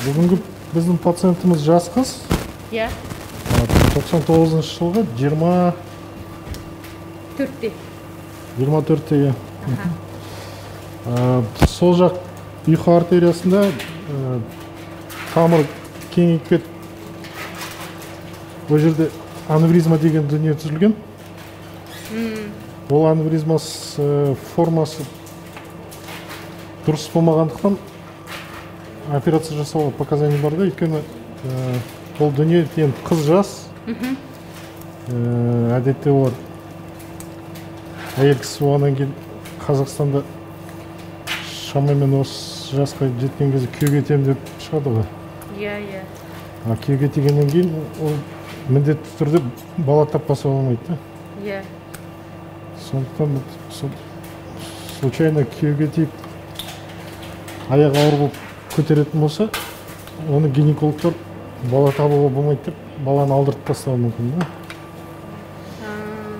Бүгінгі біздің пациентіміз жас қыз. Иә. 99 жылғы 24-те. 24-те. Сол жақ ұйқы артериясында тамыр кеңейіп кетіп, ол жерде аневризма деген дүние түзілген. Ол аневризмасы формасы дұрыс болмағандықтан операция жасауға показания бар да, өйткені ол дүние енді қыз жас, әдетте олар әйел кісі болғаннан кейін Қазақстанда шамамен осы жасқа жеткен кезде күйеуге тиемін деп шығады ғой. Иә, иә. А күйеуге тигеннен кейін ол міндетті түрде бала таппаса болмайды да. Иә. Сондықтан случайно күйеуге тиіп аяғы ауыр болып көтеретін болса, оны гинекологтар бала табуға болмайды деп баланы алдырып тастауы мүмкін да.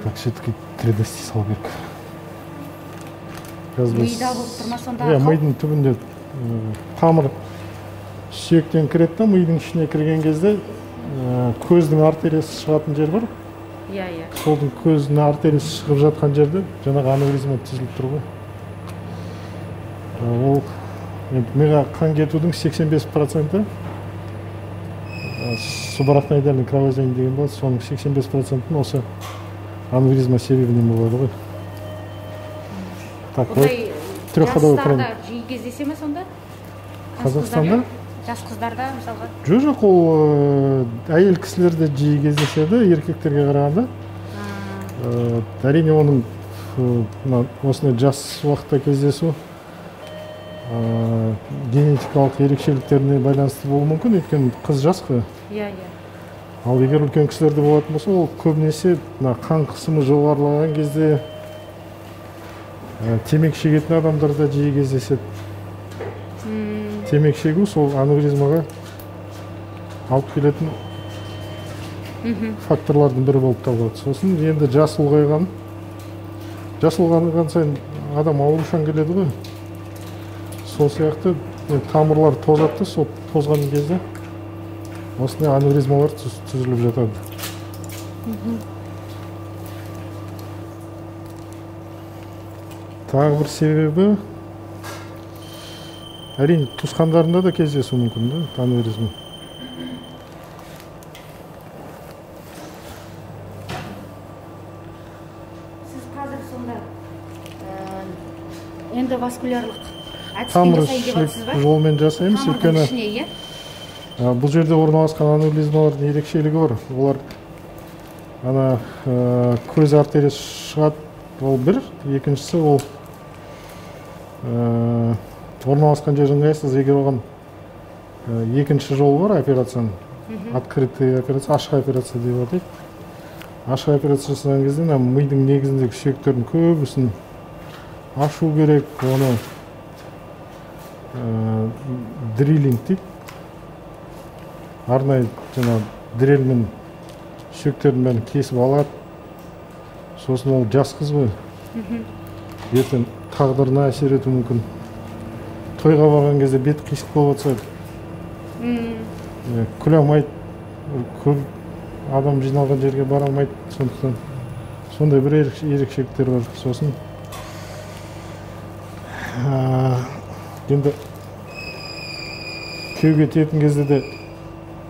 Так, все-таки 3D істей салу керек. Мида болып тұр ма сонда? Иә, мидың түбінде тамыр сүйектен кіреді да, мидың ішіне кірген кезде көздің артериясы шығатын жер бар. Иә, иә. Солдың көзінің артериясы шығып жатқан жерде жаңағы аневризма түзіліп тұр ғой. Ол енді миға қан кетудің 85% субарахноидальный кровоизлияние деген болады, соның 85%-ін осы аневризма себебінен болады ғой. Так, бұндай трехходовой жастарда жиі кездесе ме сонда? Қазақстанда? Жас қыздарда мысалға? Жоқ, жоқ, ол әйел кісілерде жиі кездеседі, еркектерге қарағанда. Әрине оның осындай жас уақытта кездесу генетикалық ерекшеліктеріне байланысты болуы мүмкін, өйткені қыз жас қой. Иә, иә. Ал егер үлкен кісілерде болатын болса, ол көбінесе мына қан қысымы жоғарылаған кезде, темекі шегетін адамдарда жиі кездеседі. Темекі шегу сол аневризмаға алып келетін факторлардың бірі болып табылады. Сосын енді жас ұлғайған сайын адам аурушаң келеді ғой. Сол сияқты тамырлар тозады, сол тозған кезде осындай аневризмалар түзіліп жатады. Тағы бір себебі, әрине туысқандарында да кездесуі мүмкін да, аневризма. Сіз қазір сонда эндоваскулярлық әдіспен жасайын деп жатсыз ба? Жолмен жасаймыз, өйткені бұл жерде орналасқан аневризмалардың ерекшелігі бар. Олар ана көз артериясы шығады, ол бір, екіншісі ол орналасқан жер ыңғайсыз. Егер оған екінші жол бар операцияның, открытый операция, ашық операция деп атайды. Ашық операция жасаған кезде мидың негізіндегі сүйектердің көбісін ашу керек, оны дриллинг дейді. Арнайы жаңа дрельмен сүйектердің бәрін кесіп алады. Сосын ол жас қыз ғой, ертең тағдырына әсер етуі мүмкін. Тойға барған кезде беті қисық болып жатса, күле алмайды, көп адам жиналған жерге бара алмайды. Сондықтан сондай бір ерекшеліктер бар. Сосын енді күйеуге тиетін кезде де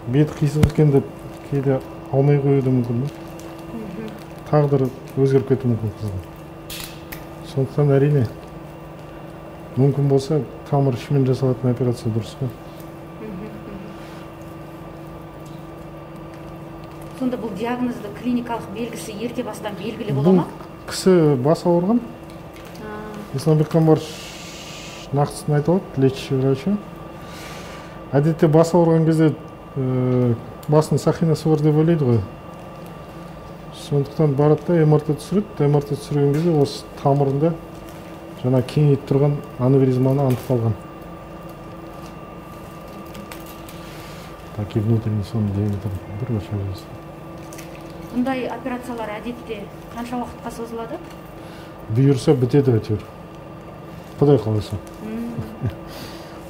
беті қисық екен деп кейде алмай қоюы да мүмкін. Тағдыры өзгеріп кетуі мүмкін қыздың. Сондықтан әрине мүмкін болса тамыр ішімен жасалатын операция дұрыс қой. Сонда бұл диагнозды клиникалық белгісі ерте бастан белгілі бола ма? Бұл кісі бас ауырған. Исламбек Қамбарович нақтысын айта алады, лечащий врачы. Әдетте бас ауырған кезде басының сақинасы бар деп ойлайды ғой. Сондықтан барады да МРТ түсіреді. МРТ түсірген кезде осы тамырында жаңа кеңейіп тұрған аневризманы анықталған. Так и внутренний сон диаметр бір большой. Бұндай операциялар әдетте қанша уақытқа созылады? Бұйырса бітеді әйтеуір. Құдай қаласа.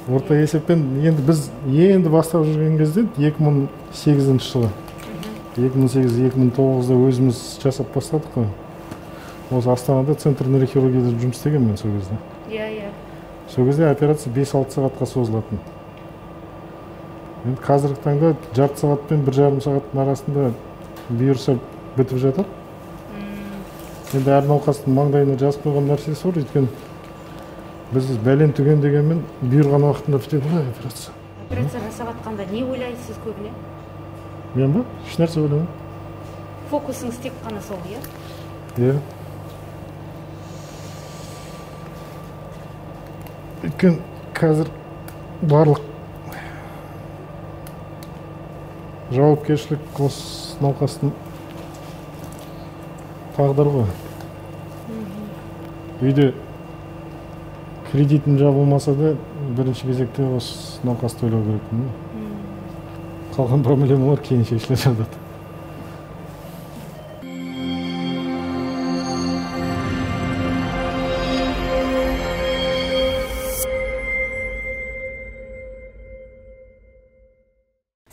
Орта есеппен енді біз енді бастап жүрген кезде 2008 жылы, 2008-2009-да өзіміз жасап бастадық қой. Осы Астанада центр нейрохирургияда жұмыс істегенмін мен сол кезде. Иә, иә. Сол кезде операция 5-6 сағатқа созылатын. Енді қазіргі таңда жарты сағат пен 1,5 сағаттың арасында бұйырса бітіп жатыр. Енді әр науқастың маңдайына жазып қойған нәрсесі бар, өйткені біз бәлен түген дегенмен бұйырған уақытында бітеді ғой операция. Операция жасап жатқанда не ойлайсыз көбіне? Мен ба? Ешнәрсе ойламаймын. Фокусыңыз тек қана сол, иә? Иә. Өйткені қазір барлық жауапкершілік осы науқастың тағдыры ғой. Үйде кредитім жабылмаса да бірінші кезекте осы науқасты ойлау керекпін. Қалған проблемалар кейін шешіле жатады.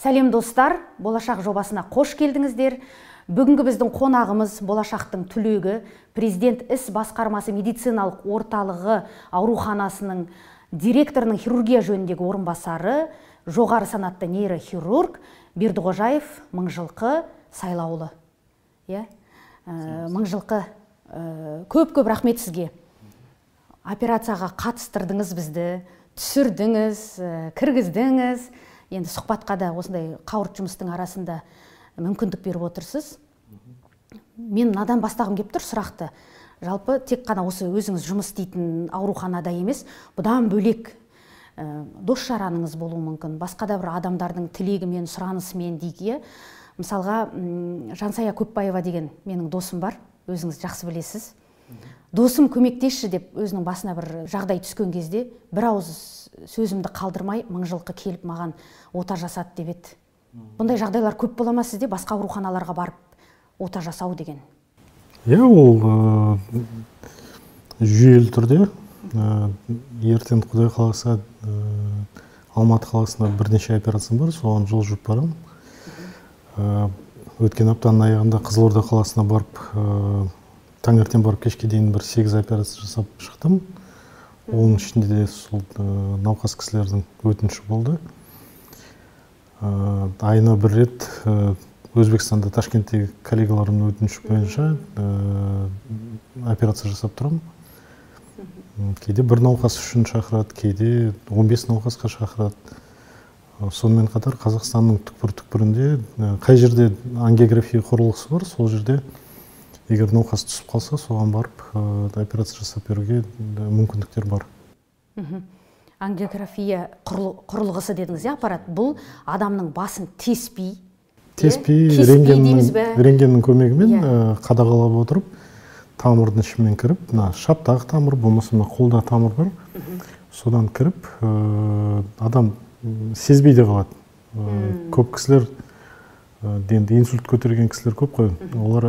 Сәлем достар, Болашақ жобасына қош келдіңіздер. Бүгінгі біздің қонағымыз Болашақтың түлегі, Президент іс басқармасы медициналық орталығы ауруханасының директорының хирургия жөніндегі орынбасары, жоғары санатты нейрохирург Бердіқожаев Мыңжылқы Сайлауұлы. Мыңжылқы, көп-көп рахмет сізге. Операцияға қатыстырдыңыз бізді, түсірдіңіз, кіргіздіңіз. Енді сұхбатқа да осындай қауырт жұмыстың арасында мүмкіндік беріп отырсыз. Мен мынадан бастағым келіп тұр сұрақты. Жалпы тек қана осы өзіңіз жұмыс істейтін ауруханада емес, бұдан бөлек дос жараныңыз болуы мүмкін, басқа да бір адамдардың тілегімен, сұранысымен дейік, иә. Мысалға, Жансая Көпбаева деген менің досым бар, өзіңіз жақсы білесіз. Досым көмектесші деп өзінің басына бір жағдай түскен кезде бір ауыз сөзімді қалдырмай Мыңжылқы келіп маған ота жасады деп еді. Бұндай жағдайлар көп бола ма сізде, басқа ауруханаларға барып ота жасау деген? Иә, ол жүйелі түрде. Ертең Құдай қаласа Алматы қаласында бірнеше операциям бар, соған жол жүріп барамын. Өткен аптаның аяғында Қызылорда қаласына барып, таңертең барып кешке дейін бір 8 операция жасап шықтым. Оның ішінде де сол науқас кісілердің өтініші болды. Айына бір рет Өзбекстанда, Ташкенттегі коллегаларымның өтініші бойынша операция жасап тұрамын. Кейде бір науқас үшін шақырады, кейде 15 науқасқа шақырады. Сонымен қатар Қазақстанның түкпір-түкпірінде қай жерде ангиография құрылғысы бар, сол жерде егер науқас түсіп қалса, соған барып операция жасап беруге мүмкіндіктер бар. Ангиография құрылғысы дедіңіз, аппарат. Бұл адамның басын теспей, рентгеннің көмегімен қадағалап отырып, тамырдың ішімен кіріп, мына шаптағы тамыр, болмаса мына қолда тамыр бар, содан кіріп, адам сезбей де қалады. Көп кісілер, енді инсульт көтерген кісілер көп қой, олар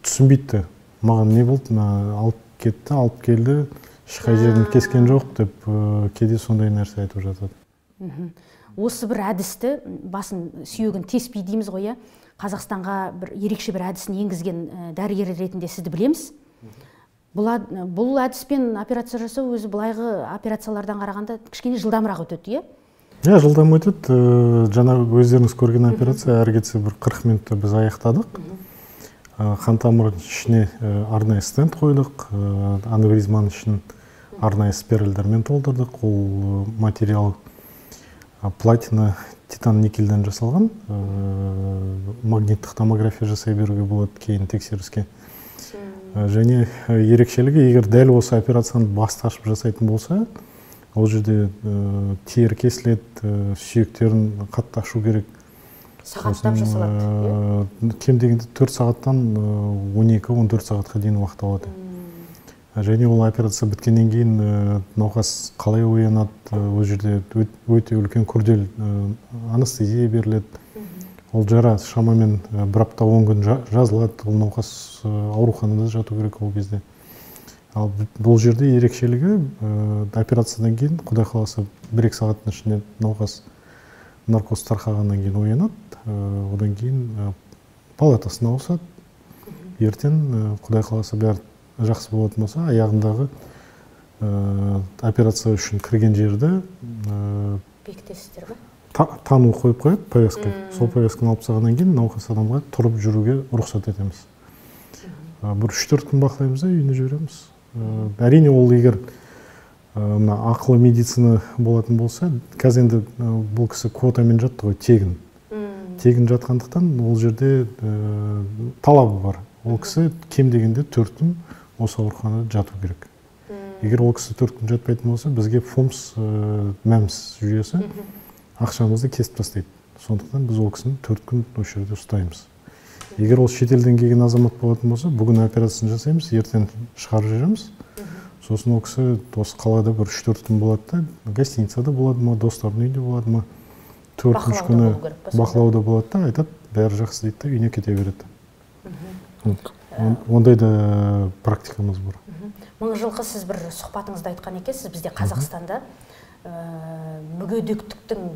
түсінбейді. Маған не болды, алып кетті, алып келді, ешқай жерін кескен жоқ деп кейде сондай нәрсе айтып жатады. Осы бір әдісті, басын сүйегін теспей дейміз ғой, Қазақстанға бір ерекше бір әдісін енгізген дәрігер ретінде сізді білеміз. Бұл әдіспен операция жасау өзі былайғы операциялардан қарағанда кішкене жылдамырақ өтеді, иә? Иә, жылдам өтеді. Жаңа өздеріңіз көрген операция әрі кетсе бір 40 минутта біз аяқтадық. Қан тамырының ішіне арнайы стенд қойдық, аневризманың ішін арнайы спиральдармен толтырдық. Ол материал платина, титан, никельден жасалған. Магниттік томография жасай беруге болады кейін тексеріске. Және ерекшелігі, егер дәл осы операцияны басты ашып жасайтын болса, ол жерде тері кесіледі, сүйектерін қатты ашу керек. Сағаттап жасалады, кем дегенде 4 сағаттан 12-14 сағатқа дейін уақыт алады. Және ол операция біткеннен кейін науқас қалай оянады, ол жерде өте үлкен күрделі анестезия беріледі. Ол жара шамамен бір апта 10 күн жазылады, ол науқас ауруханада жату керек ол кезде. Ал бұл жерде ерекшелігі, операциядан кейін, Құдай қаласа, 1-2 сағаттың ішінде науқас наркоз тарқағаннан кейін оянады, одан кейін палатасына ауысады. Ертең, Құдай қаласа, бәрі жақсы болатын болса, аяғындағы операция үшін кірген жерді бекітесіздер ме? Тану қойып қояды, повязка. Сол повязканы алып тастағаннан кейін науқас адамға тұрып жүруге рұқсат етеміз. Бір 3-4 күн бақылаймыз да үйіне жібереміз. Әрине, ол егер мына ақылы медицина болатын болса, қазір енді бұл кісі квотамен жатты ғой, тегін. Тегін жатқандықтан ол жерде талабы бар. Ол кісі кем дегенде 4 күн осы ауруханада жату керек. Егер ол кісі 4 күн жатпайтын болса, бізге ФОМС, МӘМС жүйесі ақшамызды кесіп тастайды. Сондықтан біз ол кісіні 4 күн осы жерде ұстаймыз. Егер ол шетелден келген азамат болатын болса, бүгін операцияны жасаймыз, ертең шығарып жібереміз. Сосын ол кісі осы қалада бір 3-4 күн болады да, гостиницада болады ма, достарының үйінде болады ма, 4-3 күні бақылауда болады да, айтады, бәрі жақсы дейді да, үйіне кете береді. Ондай да практикамыз бар. Мыңжылқы, сіз бір сұхбатыңызда айтқан екенсіз, бізде Қазақстанда мүгедектіктің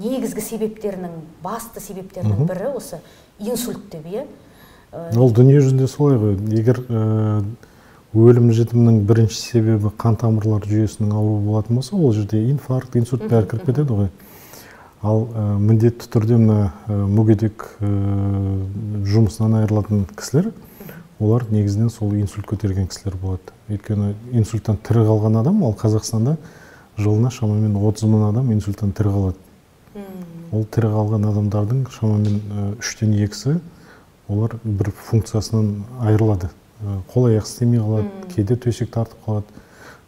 негізгі себептерінің, басты себептерінің бірі осы инсульт деп, иә? Ол дүние жүзінде солай ғой. Егер өлім жітімнің бірінші себебі қан тамырлар жүйесінің ауруы болатын болса, ол жерде инфаркт, инсульт бәрі кіріп кетеді ғой. Ал міндетті түрде мына мүгедек, жұмысынан айырылатын кісілер, олар негізінен сол инсульт көтерген кісілер болады. Өйткені инсульттан тірі қалған адам, ал Қазақстанда жылына шамамен 30 мың адам инсульттан тірі қалады. Ол тірі қалған адамдардың шамамен 2/3-сі олар бір функциясынан айырылады. Қол аяқ істемей қалады, кейде төсек тартып қалады,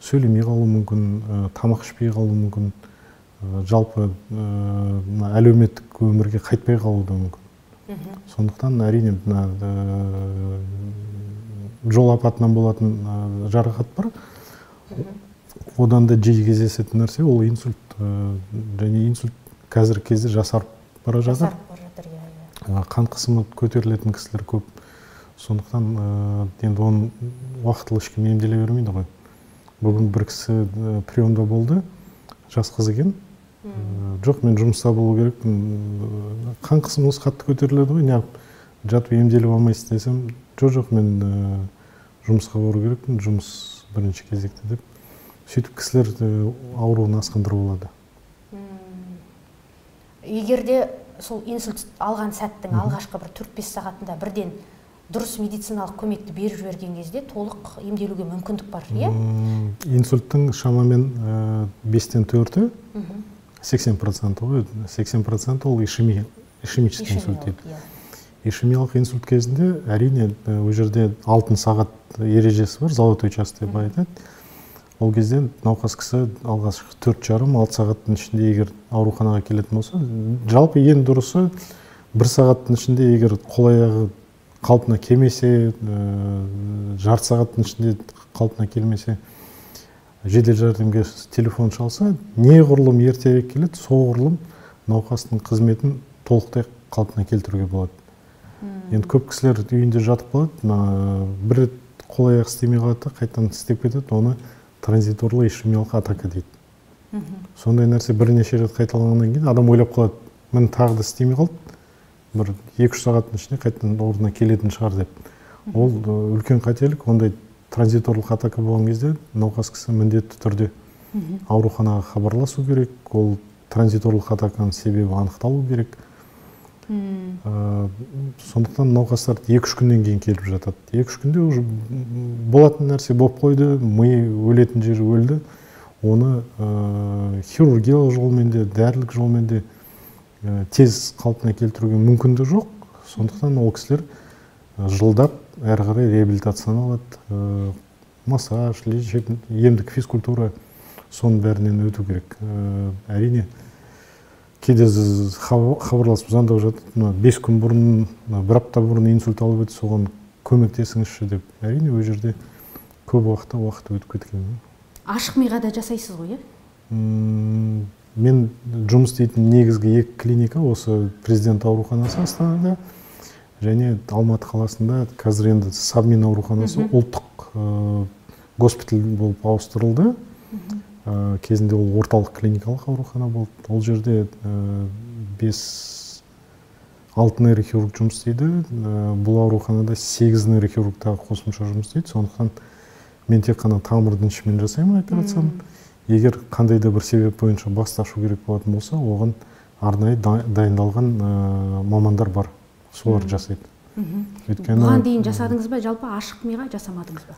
сөйлемей қалуы мүмкін, тамақ ішпей қалуы мүмкін, жалпы әлеуметтік өмірге қайтпай қалуы да мүмкін. Сондықтан әрине мына жол апатынан болатын жарақат бар. Одан да жиі кездесетін нәрсе ол инсульт. Және инсульт қазіргі кезде жасарып бара жатыр. Қан қысымы көтерілетін кісілер көп. Сондықтан енді оның уақытылы ешкім емделе бермейді ғой. Бүгін бір кісі приемда болды, жас қыз екен. Жоқ, мен жұмыста болу керекпін, қан қысымыңыз қатты көтеріледі ғой, неғып жатып емделіп алмайсыз десем, жоқ, мен жұмысқа бару керекпін, жұмыс бірінші кезекте деп. Сөйтіп кісілер ауруын асқындырып алады. Егер де сол инсульт алған сәттің алғашқы бір 4-5 сағатында бірден дұрыс медициналық көмекті беріп жіберген кезде толық емделуге мүмкіндік бар, иә? Инсульттың шамамен 5-тен 4-і, 80% ғой, 80% ол ишемический инсульт дейді. Ишемиялық инсульт кезінде әрине ол жерде алтын сағат ережесі бар, золотой час деп айтады. Ол кезде науқас кісі алғашқы 4,5-6 сағаттың ішінде егер ауруханаға келетін болса, жалпы ең дұрысы 1 сағаттың ішінде егер қол аяғы қалпына келмесе, жарты сағаттың ішінде қалпына келмесе, жедел жәрдемге телефон шалса, неғұрлым ертерек келеді, соғұрлым науқастың қызметін толықтай қалпына келтіруге болады. Енді көп кісілер үйінде жатып қалады, бір рет қол аяқ істемей қалады, қайтадан істеп кетеді, оны транзиторлы ишемиялық атака дейді. Сондай нәрсе бірнеше рет қайталанғаннан кейін адам ойлап қалады, міне тағы да істемей қалды, бір 2-3 сағаттың ішінде қайтадан орнына келетін шығар деп. Ол үлкен қателік. Ондай транзиторлық атака болған кезде науқас кісі міндетті түрде ауруханаға хабарласу керек, ол транзиторлық атаканың себебі анықталу керек. Сондықтан науқастар 2-3 күннен кейін келіп жатады. 2-3 күнде уже болатын нәрсе болып қойды, ми өлетін жері өлді. Оны хирургиялық жолмен де, дәрілік жолмен де тез қалпына келтіруге мүмкіндік жоқ. Сондықтан ол кісілер жылдап әрі қарай реабилитацияны алады, массаж, емдік физкультура, соның бәрінен өту керек. Әрине, кейде хабарласып звондап жатады, 5 күн бұрын, 1 апта бұрын инсульт алып еді, соған көмектесіңізші деп. Әрине, ол жерде көп уақытта уақыт өтіп кеткен. Ашық миға да жасайсыз ғой, иә? Мен жұмыс істейтін негізгі 2 клиника осы Президент ауруханасы Астанада және Алматы қаласында қазір енді Сабмин ауруханасы, ұлттық госпиталь болып ауыстырылды. Кезінде ол орталық клиникалық аурухана болды. Ол жерде 5-6 нейрохирург жұмыс істейді. Бұл ауруханада 8 нейрохирург тағы қосымша жұмыс істейді. Сондықтан мен тек қана тамырдың ішімен жасаймын операцияны. Егер қандай да бір себеп бойынша басты ашу керек болатын болса, оған арнайы дайындалған мамандар бар, солар жасайды. Өйткені бұған дейін жасадыңыз ба, жалпы ашық миға жасамадыңыз ба?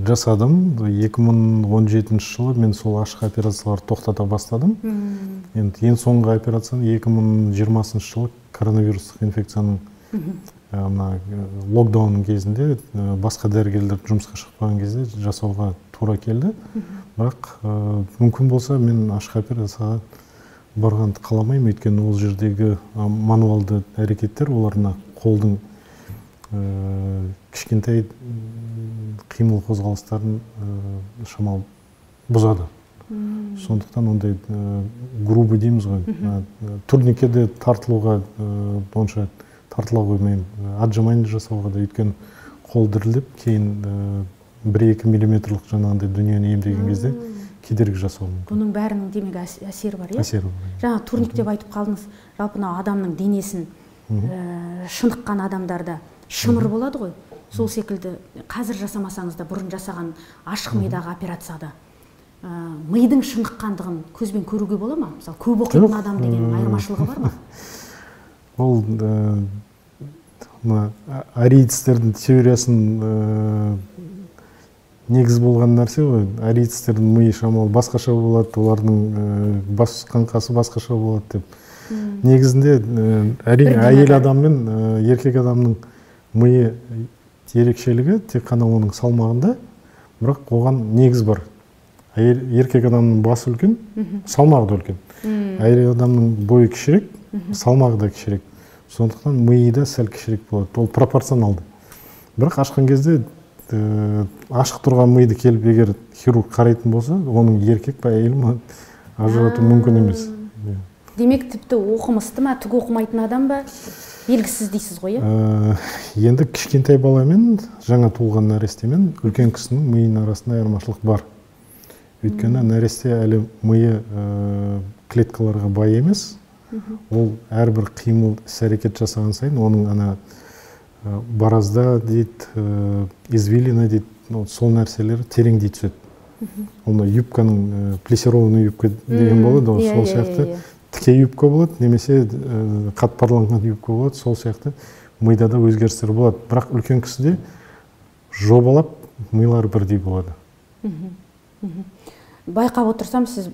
Жасадым. 2017 жылы мен сол ашық операцияларды тоқтата бастадым. Енді ең соңғы операцияны 2020 жылы коронавирустық инфекцияның мына локдаун кезінде, басқа дәрігерлер жұмысқа шықпаған кезде жасауға тура келді. Бірақ мүмкін болса, мен ашық операцияға барғанды қаламаймын, өйткені ол жердегі мануалды әрекеттер, олар мына қолдың кішкентай қимыл қозғалыстарын шамалы бұзады. Сондықтан ондай грубый дейміз ғой, турникке де тартылуға онша тартыла қоймаймын, отжимание жасауға да, өйткені қол дірілдеп, кейін 1-2 миллиметрлік жаңағындай дүниені емдеген кезде кедергі жасауы мүмкін. Бұның бәрінің демек әсері бар, иә? Әсері бар. Жаңа турник деп айтып қалдыңыз, жалпы мынау адамның денесін шыныққан адамдарда шымыр болады ғой. Сол секілді қазір жасамасаңыз да бұрын жасаған ашық мидағы операцияда мидың шыныққандығын көзбен көруге бола ма? Мысалы, көп оқитын адам деген айырмашылығы бар ма? Ол мына ариецтердің теориясын негіз болған нәрсе ғой. Ариецтердің миы шамалы басқаша болады, олардың бас қаңқасы басқаша болады деп. Негізінде әрине әйел адам мен еркек адамның миы ерекшелігі тек қана оның салмағында, бірақ оған негіз бар. Еркек адамның басы үлкен, салмағы да үлкен. Әйел адамның бойы кішірек, салмағы да кішірек. Сондықтан миы да сәл кішірек болады. Ол пропорционалды. Бірақ ашқан кезде ашық тұрған миды келіп егер хирург қарайтын болса, оның еркек па әйел ма ажырату мүмкін емес. Демек, тіпті оқымысты ма, түк оқымайтын адам ба, белгісіз дейсіз ғой, иә? Енді кішкентай бала мен жаңа туылған нәрестемен үлкен кісінің миының арасында айырмашылық бар. Өйткені нәресте әлі миы клеткаларға бай емес. Ол әрбір қимыл іс-әрекет жасаған сайын оның ана борозда дейді, извилина дейді, сол нәрселер тереңдей түседі. Ол мына юбканың плессированный юбка деген болады, ол сол сияқты тіке юбка болады, немесе қатпарланған юбка болады, сол сияқты мида да өзгерістер болады. Бірақ үлкен кісіде жобалап милар бірдей болады. Байқап отырсам, сіз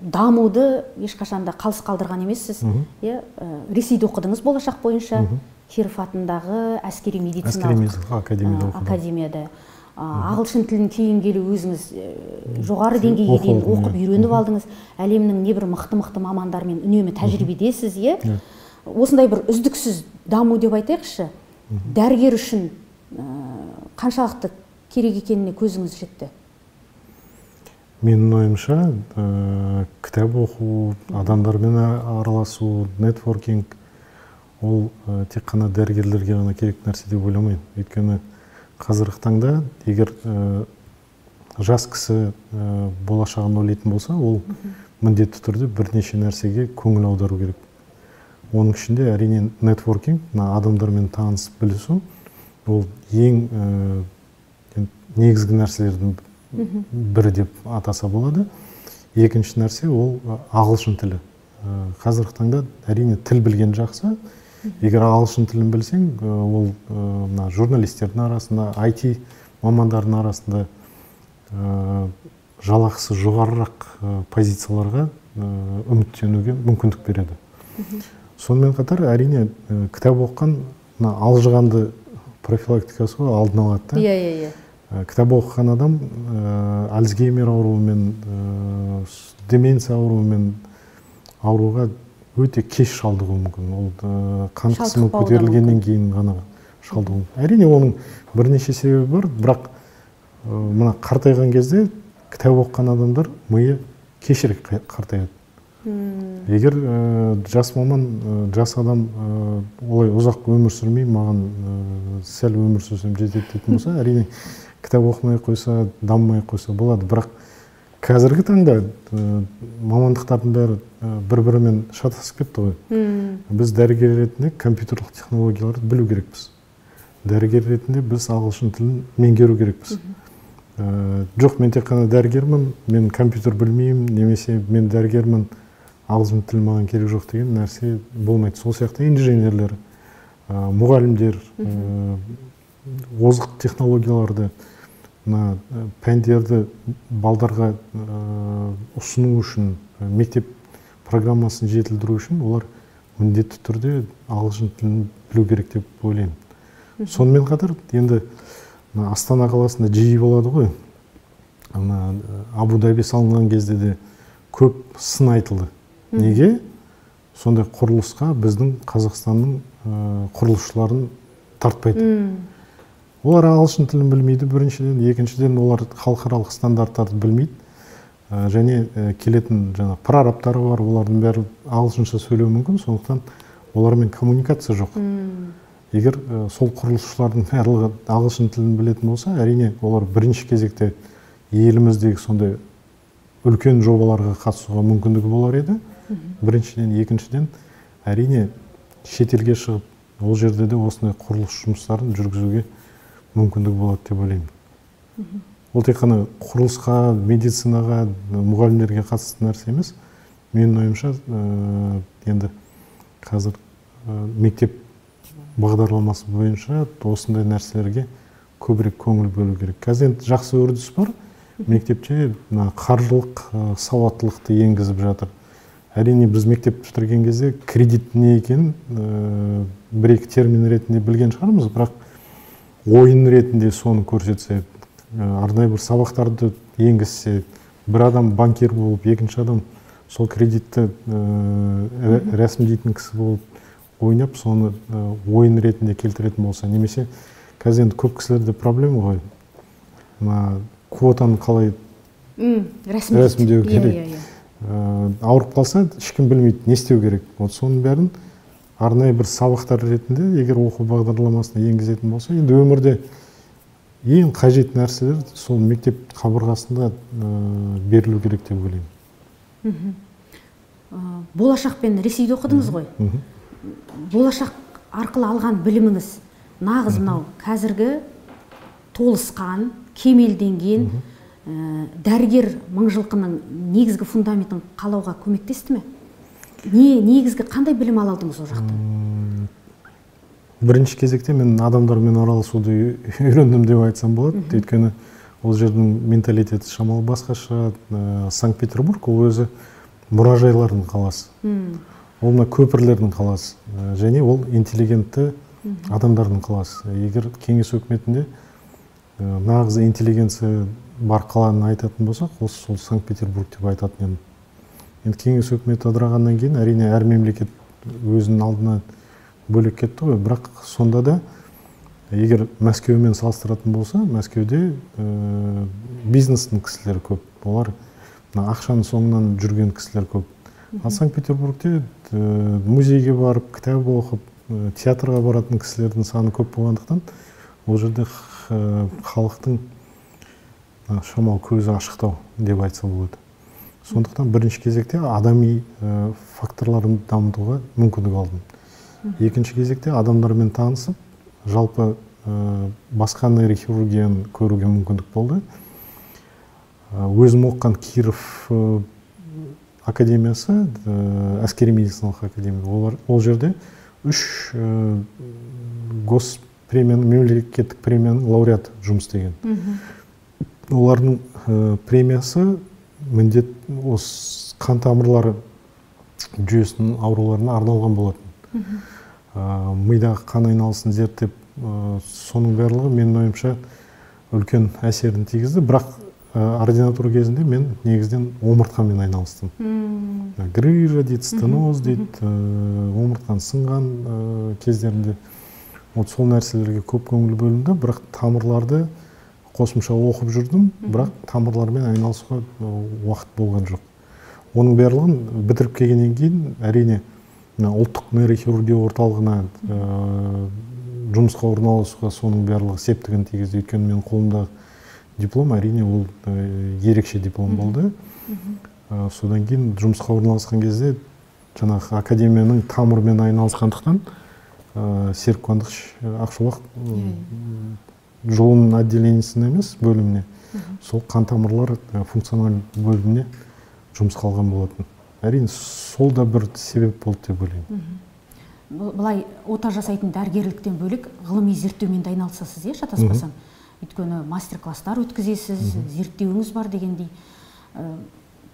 дамуды ешқашан да қалыс қалдырған емессіз. Ресейде оқыдыңыз болашақ бойынша, Киров атындағы әскери медициналық академияда. Ағылшын тілін кейін келу өзіңіз жоғары деңгейге дейін оқып үйреніп алдыңыз. Әлемнің небір мықты-мықты мамандарымен үнемі тәжірибедесіз, иә? Осындай бір үздіксіз даму деп айтайықшы, дәрігер үшін қаншалықты керек екеніне көзіңіз жетті? Менің ойымша, кітап оқу, адамдармен араласу, нетворкинг ол тек қана дәрігерлерге ғана керек нәрсе деп ойламаймын. Өйткені қазіргі таңда егер жас кісі болашағын ойлайтын болса, ол міндетті түрде бірнеше нәрсеге көңіл аудару керек. Оның ішінде әрине нетворкинг, мына адамдармен танысып білісу, ол ең негізгі нәрселердің бірі деп атаса болады. Екінші нәрсе ол ағылшын тілі. Қазіргі таңда әрине тіл білген жақсы. Егер ағылшын тілін білсең, ол мына журналистердің арасында, IT мамандардың арасында жалақысы жоғарырақ позицияларға үміттенуге мүмкіндік береді. Сонымен қатар әрине кітап оқыған мына алжығанды профилактикасы ғой, алдын алады да. Иә. Кітап оқыған адам Альцгеймер ауруымен, деменция ауруымен ауруға өте кеш шалдығуы мүмкін. Ол қан қысымы көтерілгеннен кейін ғана шалдығуы мүмкін. Әрине оның бірнеше себебі бар, бірақ мына қартайған кезде кітап оқыған адамдар миы кешірек қартаяды. Егер жас маман, жас адам олай ұзақ өмір сүрмей, маған сәл өмір сүрсем жетеді дейтін болса, әрине Кітап оқымай қойса, дамымай қойса болады. Бірақ қазіргі таңда мамандықтардың бәрі бір-бірімен шатасып кетті ғой. Біз дәрігер ретінде компьютерлік технологияларды білу керекпіз. Дәрігер ретінде біз ағылшын тілін меңгеру керекпіз. Жоқ, мен тек қана дәрігермін, мен компьютер білмеймін, немесе мен дәрігермін, ағылшын тілі маған керек жоқ деген нәрсе болмайды. Сол сияқты инженерлер, мұғалімдер, озық технологияларды, мына пәндерді балдарға ұсыну үшін, мектеп программасын жетілдіру үшін олар міндетті түрде ағылшын тілін білу керек деп ойлаймын. Сонымен қатар енді Астана қаласында жиі болады ғой. Мына Абу-Даби салынған кезде де көп сын айтылды. Неге сондай құрылысқа біздің Қазақстанның құрылысшыларын тартпайды? Олар ағылшын тілін білмейді біріншіден, екіншіден олар халықаралық стандарттарды білмейді. Және келетін жаңа прорабтары бар, олардың бәрі ағылшынша сөйлеуі мүмкін, сондықтан олармен коммуникация жоқ. Егер сол құрылысшылардың барлығы ағылшын тілін білетін болса, әрине олар бірінші кезекте еліміздегі сондай үлкен жобаларға қатысуға мүмкіндігі болар еді. Біріншіден, екіншіден, әрине шетелге шығып, ол жерде де осындай құрылыс жұмыстарын жүргізуге мүмкіндігі болады деп ойлаймын. Ол тек қана құрылысқа, медицинаға, мұғалімдерге қатысты нәрсе емес. Менің ойымша, енді қазір мектеп бағдарламасы бойынша осындай нәрселерге көбірек көңіл бөлу керек. Қазір енді жақсы үрдіс бар. Мектепте қаржылық сауаттылықты енгізіп жатыр. Әрине біз мектеп бітірген кезде кредит не екенін бір-екі термин ретінде білген шығармыз, бірақ ойын ретінде соны көрсетсе, арнайы бір сабақтарды енгізсе, бір адам банкир болып, екінші адам сол кредитті рәсімдейтін кісі болып ойнап, соны ойын ретінде келтіретін болса, немесе қазір енді көп кісілерде проблема ғой, мына квотаны қалай рәсімдеу керек. Ауырып қалса, ешкім білмейді, не істеу керек. Вот соның бәрін арнайы бір сабақтар ретінде, егер оқу бағдарламасына енгізетін болса, енді өмірде ең қажет нәрселер сол мектеп қабырғасында берілу керек деп ойлаймын. Болашақпен Ресейде оқыдыңыз ғой. Болашақ арқылы алған біліміңіз нағыз мынау қазіргі толысқан, кемелденген дәрігер мыңжылқының негізгі фундаментін қалауға көмектесті ме? Негізгі қандай білім ала алдыңыз ол жақтан? Бірінші кезекте мен адамдармен араласуды үйрендім деп айтсам болады. Өйткені ол жердің менталитеті шамалы басқаша. Санкт-Петербург ол өзі мұражайлардың қаласы. Ол мына көпірлердің қаласы. Және ол интеллигентті адамдардың қаласы. Егер кеңес өкіметінде нағыз интеллигенция бар қаланы айтатын болсақ, ол сол Санкт-Петербург деп айтатын едім. Енді кеңес өкіметі ыдырағаннан кейін әрине әр мемлекет өзінің алдына бөлек кетті ғой, бірақ сонда да егер Мәскеумен салыстыратын болса, Мәскеуде бизнестің кісілері көп, олар ақшаның соңынан жүрген кісілер көп. Ал Санкт-Петербургте музейге барып, кітап оқып, театрға баратын кісілердің саны көп болғандықтан, ол жерде халықтың шамалы көзі ашықтау деп айтса болады. Сондықтан бірінші кезекте адами факторларын дамытуға мүмкіндік алдым. Екінші кезекте адамдармен танысып, жалпы басқа нейрохирургияны көруге мүмкіндік болды. Өзім оқыған Киров академиясы, әскери медициналық академия, ол жерде 3 госпремияның, мемлекеттік премияның лауреаты жұмыс істеген. Олардың премиясы міндет осы қан тамырлары жүйесінің ауруларына арналған болатын. Мидағы қан айналысын зерттеп, соның барлығы менің ойымша үлкен әсерін тигізді. Бірақ ординатура кезінде мен негізінен омыртқамен айналыстым. Грыжа дейді, стеноз дейді, омыртқан сынған кездерінде. Вот сол нәрселерге көп көңіл бөлінді, бірақ тамырларды қосымша оқып жүрдім, бірақ тамырлармен айналысуға уақыт болған жоқ. Оның барлығын бітіріп келгеннен кейін, әрине, ұлттық нейрохирургия орталығына жұмысқа орналасуға соның барлығы септігін тигізді. Өйткені менің қолымда Диплом, әрине, ол ерекше диплом болды. Содан кейін жұмысқа орналасқан кезде жаңағы академияның тамырымен айналысқандықтан Серік Қуандықович Ақшолақ жолының отделениесіне емес, бөліміне, сол қан тамырлар функциональ бөліміне жұмысқа алған болатын. Әрине, сол да бір себеп болды деп ойлаймын. Былай ота жасайтын дәрігерліктен бөлек ғылыми зерттеумен де айналысасыз, иә, шатаспасам? Өйткені мастер-класстар өткізесіз, зерттеуіңіз бар дегендей.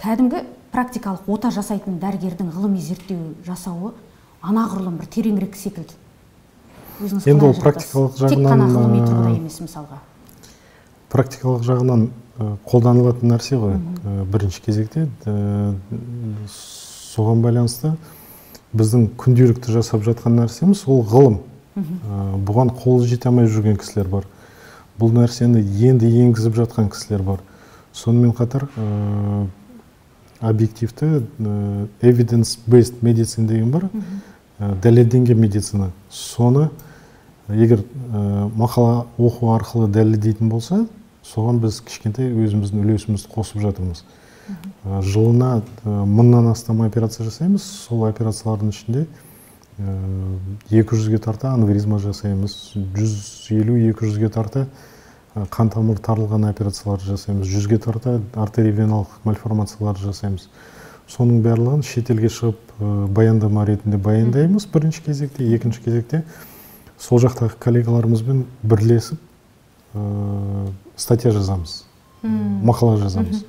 Кәдімгі практикалық ота жасайтын дәрігердің ғылыми зерттеу жасауы анағұрлым бір тереңірек секілді. Өзіңіз енді қалай ол практикалық ажыратасыз? Тек қана жағынан, ғылыми тұрғыда емес мысалға. Практикалық жағынан қолданылатын нәрсе ғой. Бірінші кезекте соған байланысты біздің күнделікті жасап жатқан нәрсеміз ол ғылым. Бұған қолы жете алмай жүрген кісілер бар. Бұл нәрсені енді енгізіп жатқан кісілер бар. Сонымен қатар объективті evidence based medicine деген бар, дәлелденген медицина. Соны егер мақала оқу арқылы дәлелдейтін болса, соған біз кішкентай өзіміздің үлесімізді қосып жатырмыз. Жылына 1000-нан астам операция жасаймыз. Сол операциялардың ішінде 200-ге тарта аневризма жасаймыз, 150-200-ге тарта қан тамыры тарылған операциялар жасаймыз, 100-ге тарта артериовеналық мальформациялар жасаймыз. Соның барлығын шетелге шығып баяндама ретінде баяндаймыз бірінші кезекте, екінші кезекте сол жақтағы коллегаларымызбен бірлесіп статья жазамыз, мақала жазамыз.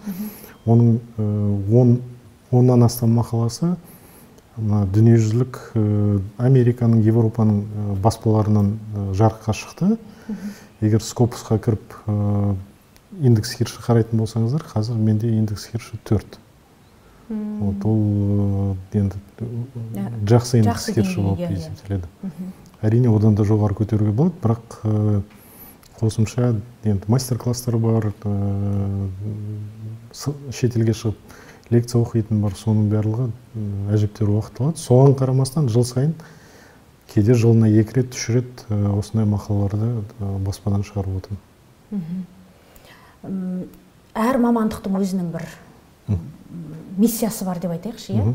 Оның 10-нан астам мақаласы мына дүниежүзілік Американың, Европаның баспаларынан жарыққа шықты. Егер Scopus-қа кіріп индекс Хирші қарайтын болсаңыздар, қазір менде индекс Хирші 4. Вот, ол енді жақсы индекс Жақсы Хирші деңгей, болып иә, иә. есептеледі. Әрине, одан да жоғары көтеруге болады, бірақ қосымша енді мастер-класстар бар, шетелге шығып лекция оқитын бар, соның барлығы әжептәуір уақыт алады. Соған қарамастан жыл сайын, кейде жылына 2 рет, 3 рет осындай мақалаларды баспадан шығарып отырмын. Әр мамандықтың өзінің бір миссиясы бар деп айтайықшы, иә?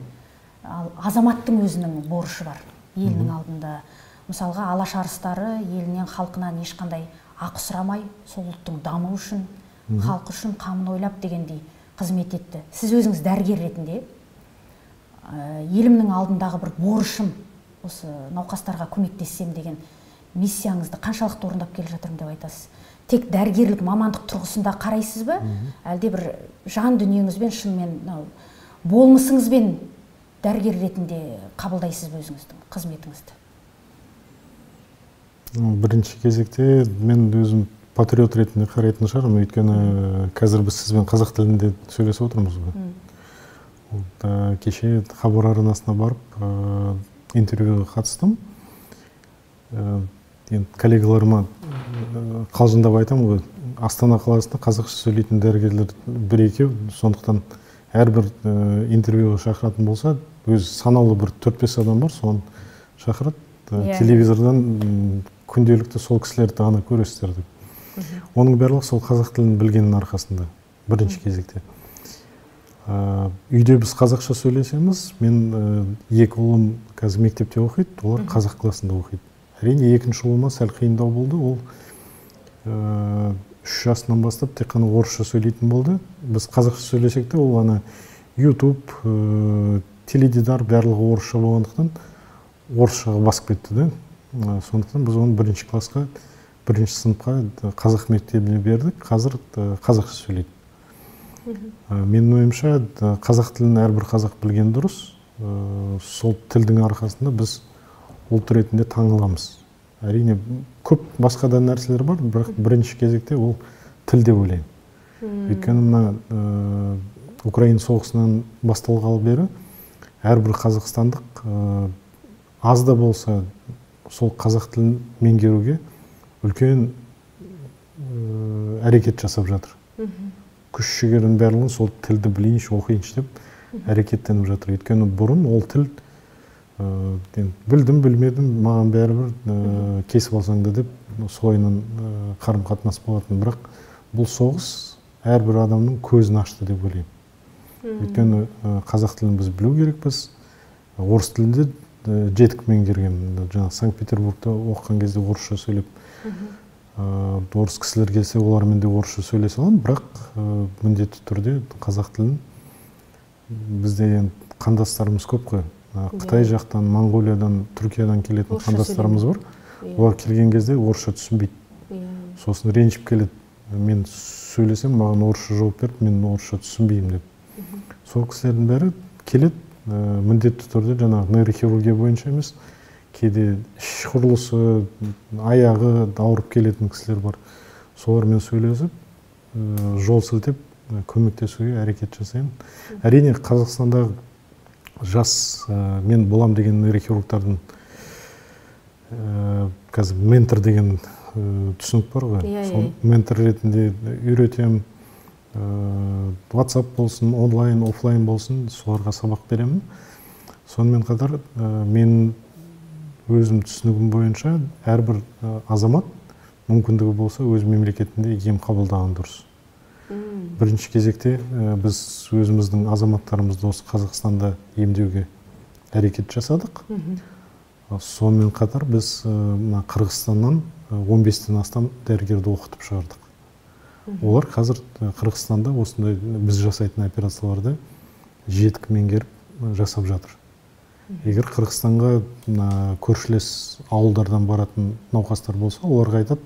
Ал азаматтың өзінің борышы бар елінің алдында. Мысалға, Алаш арыстары елінен, халқынан ешқандай ақы сұрамай, сол ұлттың дамуы үшін, халқы үшін қамын ойлап дегендей қызмет етті. Сіз өзіңіз дәрігер ретінде, елімнің алдындағы бір борышым, осы науқастарға көмектессем деген миссияңызды қаншалықты орындап келе жатырмын деп айтасыз? Тек дәрігерлік мамандық тұрғысында қарайсыз ба? Әлде бір жан дүниеңізбен, шынымен мынау болмысыңызбен дәрігер ретінде қабылдайсыз ба өзіңіздің қызметіңізді? Бірінші кезекте мен өзім патриот ретінде қарайтын шығармын, өйткені қазір біз сізбен қазақ тілінде сөйлесіп отырмыз ғой. Кеше Хабар арнасына барып, интервьюға қатыстым. Енді коллегаларыма қалжыңдап айтамын ғой, Астана қаласында қазақша сөйлейтін дәрігерлер бір-екеу, сондықтан әрбір интервьюға шақыратын болса, өз санаулы бір төрт-бес адам бар, соны шақырады. Телевизордан күнделікті сол кісілерді ғана көресіздер деп. Оның барлығы сол қазақ тілін білгеннің арқасында, бірінші кезекте. Үйде біз қазақша сөйлесеміз, мен екі ұлым қазір мектепте оқиды, олар қазақ классында оқиды. Әрине, екінші ұлыма сәл қиындау болды, ол 3 жасынан бастап тек қана орысша сөйлейтін болды. Біз қазақша сөйлесек те, ол ана YouTube, теледидар барлығы орысша болғандықтан орысшаға басып кетті да. Сондықтан біз оны бірінші классқа, бірінші сыныпқа қазақ мектебіне бердік, қазір қазақша сөйлейді. Менің ойымша, қазақ тілін әрбір қазақ білген дұрыс. Сол тілдің арқасында біз ұлт ретінде таныламыз. Әрине, көп басқа да нәрселер бар, бірақ бірінші кезекте ол тіл деп ойлаймын. Өйткені мына Украина соғысынан басталғалы бері әрбір қазақстандық аз да болса сол қазақ тілін меңгеруге үлкен әрекет жасап жатыр. Күш жігерін барлығын сол тілді білейінші, оқиыншы деп әрекеттеніп жатыр. Өйткені бұрын ол тіл, енді білдім, білмедім, маған бәрібір, кесіп алсаң да деп солайынан қарым-қатынас болатын. Бірақ Бұл соғыс әрбір адамның көзін ашты деп ойлаймын. Өйткені қазақ тілін біз білу керекпіз. Орыс тілінде жетік меңгерген. Жаңа Санкт-Петербургта оқыған кезде орысша сөйлеп, орыс кісілер келсе, олармен де орысша сөйлесе аламын, бірақ міндетті түрде қазақ тілін, бізде енді қандастарымыз көп қой. Қытай жақтан, Моңғолиядан, Түркиядан келетін қандастарымыз бар. Олар келген кезде орысша түсінбейді. Сосын ренжіп келеді. Мен сөйлесем, маған орысша жауап берді, мен орысша түсінбеймін деп. Сол кісілердің бәрі келеді, міндетті түрде жаңағы нейрохирургия бойынша емес, кейде іш құрылысы, аяғы ауырып келетін кісілер бар. Солармен сөйлесіп, жол сілтеп, көмектесуге әрекет жасаймын. Әрине, Қазақстандағы жас мен болам деген нейрохирургтардың қазір ментор деген түсінік бар ғой. Сол ментор ретінде үйретемін. WhatsApp болсын, онлайн, офлайн болсын, соларға сабақ беремін. Сонымен қатар, мен өзім түсінігім бойынша әрбір азамат мүмкіндігі болса өз мемлекетінде ем қабылдаған дұрыс. Бірінші кезекте біз өзіміздің азаматтарымызды осы Қазақстанда емдеуге әрекет жасадық. Сонымен қатар біз мына Қырғызстаннан 15-тен астам дәрігерді оқытып шығардық. Олар қазір Қырғызстанда осындай біз жасайтын операцияларды жетік меңгеріп жасап жатыр. Егер Қырғызстанға көршілес ауылдардан баратын науқастар болса, оларға айтады,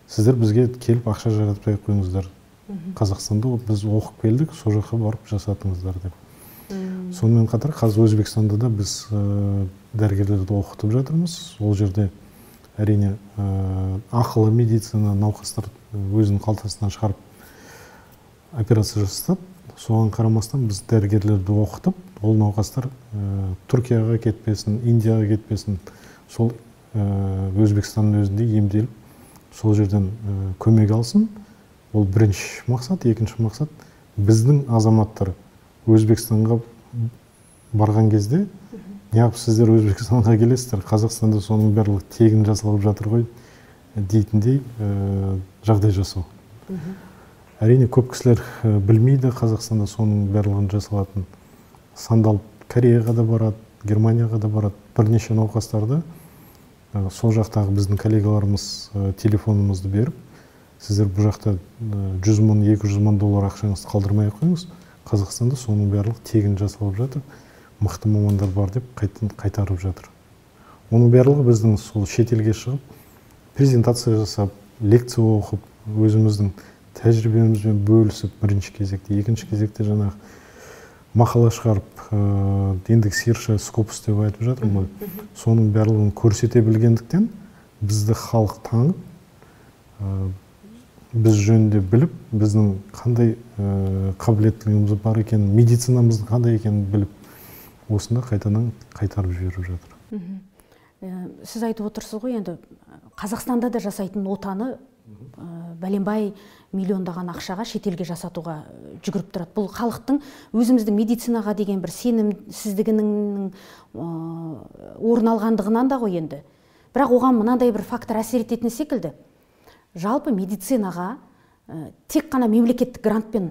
сіздер бізге келіп ақша жаратпай қойыңыздар. Қазақстанда біз оқып келдік, сол жаққа барып жасатыңыздар деп. Сонымен қатар қазір Өзбекстанда да біз дәрігерлерді оқытып жатырмыз. Ол жерде әрине ақылы медицина, науқастар өзінің қалтасынан шығарып операция жасатады. Соған қарамастан біз дәрігерлерді оқытып, ол науқастар Түркияға кетпесін, Индияға кетпесін, сол Өзбекстанның өзінде емделіп, сол жерден көмек алсын. Ол бірінші мақсат. Екінші мақсат, біздің азаматтар Өзбекстанға барған кезде, неғып сіздер Өзбекстанға келесіздер, Қазақстанда соның барлығы тегін жасалып жатыр ғой дейтіндей жағдай жасау. Әрине, көп кісілер білмейді Қазақстанда соның барлығын жасалатын. Сандалып Кореяға да барады, Германияға да барады. Бірнеше науқастарды сол жақтағы біздің коллегаларымыз телефонымызды беріп, сіздер бұл жақта 100 мың, 200 мың доллар ақшаңызды қалдырмай қойыңыз, Қазақстанда соның барлығы тегін жасалып жатыр, мықты мамандар бар деп қайтарып жатыр. Оның барлығы біздің сол шетелге шығып, презентация жасап, лекция оқып, өзіміздің тәжірибемізбен бөлісіп, бірінші кезекте, екінші кезекте жаңағы мақала шығарып, индекс Хирша, Скопус деп айтып жатырмын ғой. Соның барлығын көрсете білгендіктен бізді халық танып, біз жөнінде біліп, біздің қандай қабілеттілігіміз бар екенін, медицинамыздың қандай екенін біліп, осында қайтадан қайтарып жіберіп жатыр. Сіз айтып отырсыз ғой, енді Қазақстанда да жасайтын отаны бәленбай миллиондаған ақшаға шетелге жасатуға жүгіріп тұрады. Бұл халықтың өзіміздің медицинаға деген бір сенімсіздігінің орын алғандығынан да ғой енді. Бірақ оған мынандай бір фактор әсер ететін секілді. Жалпы медицинаға тек қана мемлекеттік грантпен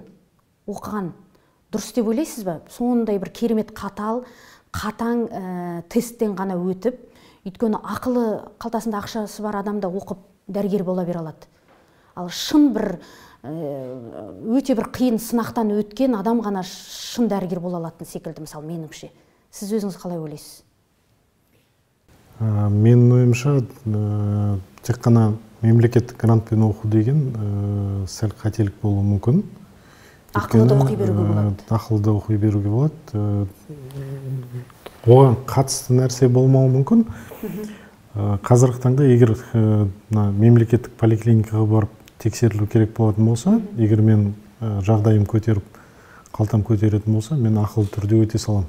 оқыған дұрыс деп ойлайсыз ба? Сондай бір керемет қатал, қатаң тесттен ғана өтіп, өйткені ақылы, қалтасында ақшасы бар адам да оқып дәрігер бола бере алады. Ал шын бір өте бір қиын сынақтан өткен адам ғана шын дәрігер бола алатын секілді, мысалы, меніңше. Сіз өзіңіз қалай ойлайсыз? Менің ойымша, тек қана мемлекеттік грантпен оқу деген сәл қателік болуы мүмкін. Ақылы да оқи беруге болады. Ақылы да оқи беруге болады. Оған қатысты нәрсе болмауы мүмкін. Қазіргі таңда егер мемлекеттік поликлиникаға барып тексерілу керек болатын болса, егер мен жағдайым көтеріп, қалтам көтеретін болса, мен ақылы түрде өте саламын.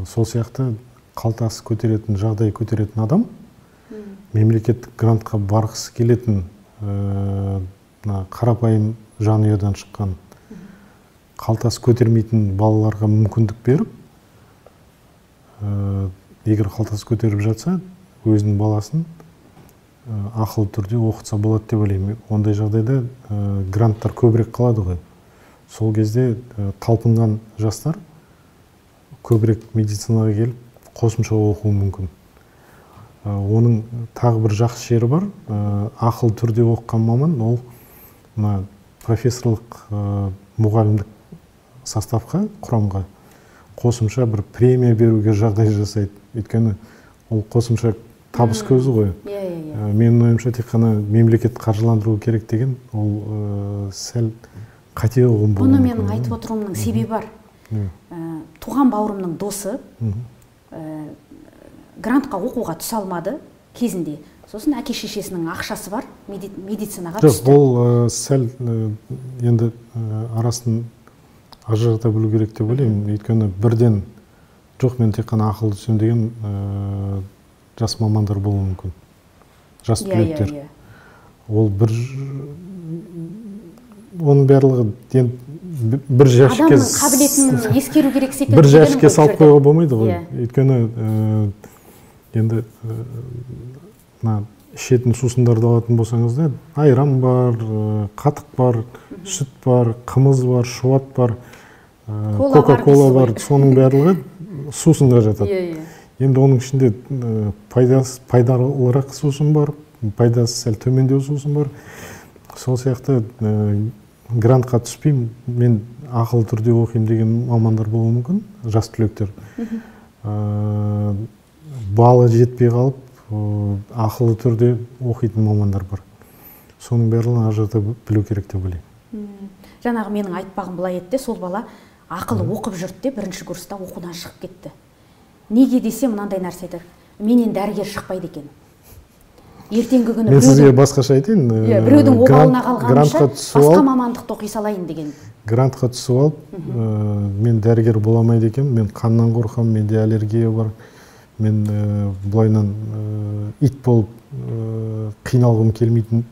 Сол сияқты қалтасы көтеретін, жағдай көтеретін адам мемлекеттік грантқа барғысы келетін қарапайым жанұядан шыққан, қалтасы көтермейтін балаларға мүмкіндік беріп, егер қалтасы көтеріп жатса, өзінің баласын ақылы түрде оқытса болады деп ойлаймын. Ондай жағдайда гранттар көбірек қалады ғой. Сол кезде талпынған жастар көбірек медицинаға келіп қосымша оқуы мүмкін. Оның тағы бір жақсы жері бар. Ақылы түрде оқыған маман ол мына профессорлық мұғалімдік составқа, құрамға қосымша бір премия беруге жағдай жасайды. Өйткені ол қосымша табыс көзі ғой. Менің ойымша, тек қана мемлекет қаржыландыру керек деген ол сәл қате ұғым болуы Бұны мүмкін. Менің айтып отыруымның себебі бар. Туған бауырымның досы грантқа оқуға түсе алмады кезінде. Сосын әке шешесінің ақшасы бар, медицинаға Жоқ, түсті. Ол сәл енді арасын ажырата білу керек деп ойлаймын. Өйткені бірден жоқ, мен тек қана ақылы түсемін деген жас мамандар болуы мүмкін. Жас иә иә түлектер. Иә Ол бір, оның барлығы енді бір жәшікке Адамның қабілетін ескеру керек секілді бір дегенім жәшікке ғой бұл салып жерде. Қоюға болмайды ғой. Өйткені енді мына ішетін сусындарды алатын болсаңыз да, айран бар, қатық бар, сүт бар, қымыз бар, шұбат бар, Кола кока бар кола дейсіз бар. ғой. Соның барлығы сусынға жатады. иә иә Енді оның ішінде пайдасы пайдалырақ сусын бар, пайдасы сәл төмендеу сусын бар. Сол сияқты грантқа түспеймін, мен ақылы түрде оқимын деген мамандар болуы мүмкін, жас түлектер. Балы жетпей қалып, ақылы түрде оқитын мамандар бар. Соның барлығын ажырата білу керек деп ойлаймын. Жаңағы менің айтпағым былай еді де, сол бала ақылы оқып жүрді де, бірінші курста оқудан шығып кетті. Неге десе, мынандай нәрсе айтады: менен дәрігер шықпайды екен ертеңгі күні. Мен сізге басқаша айтайын. Иә, біреудің обалына қалғанша Грантқа түсіп басқа алып мамандықты оқи салайын деген. Грантқа түсіп алып, мен дәрігер бола алмайды екенмін, мен қаннан қорқамын, менде аллергия бар, мен былайынан ит болып қиналғым келмейтін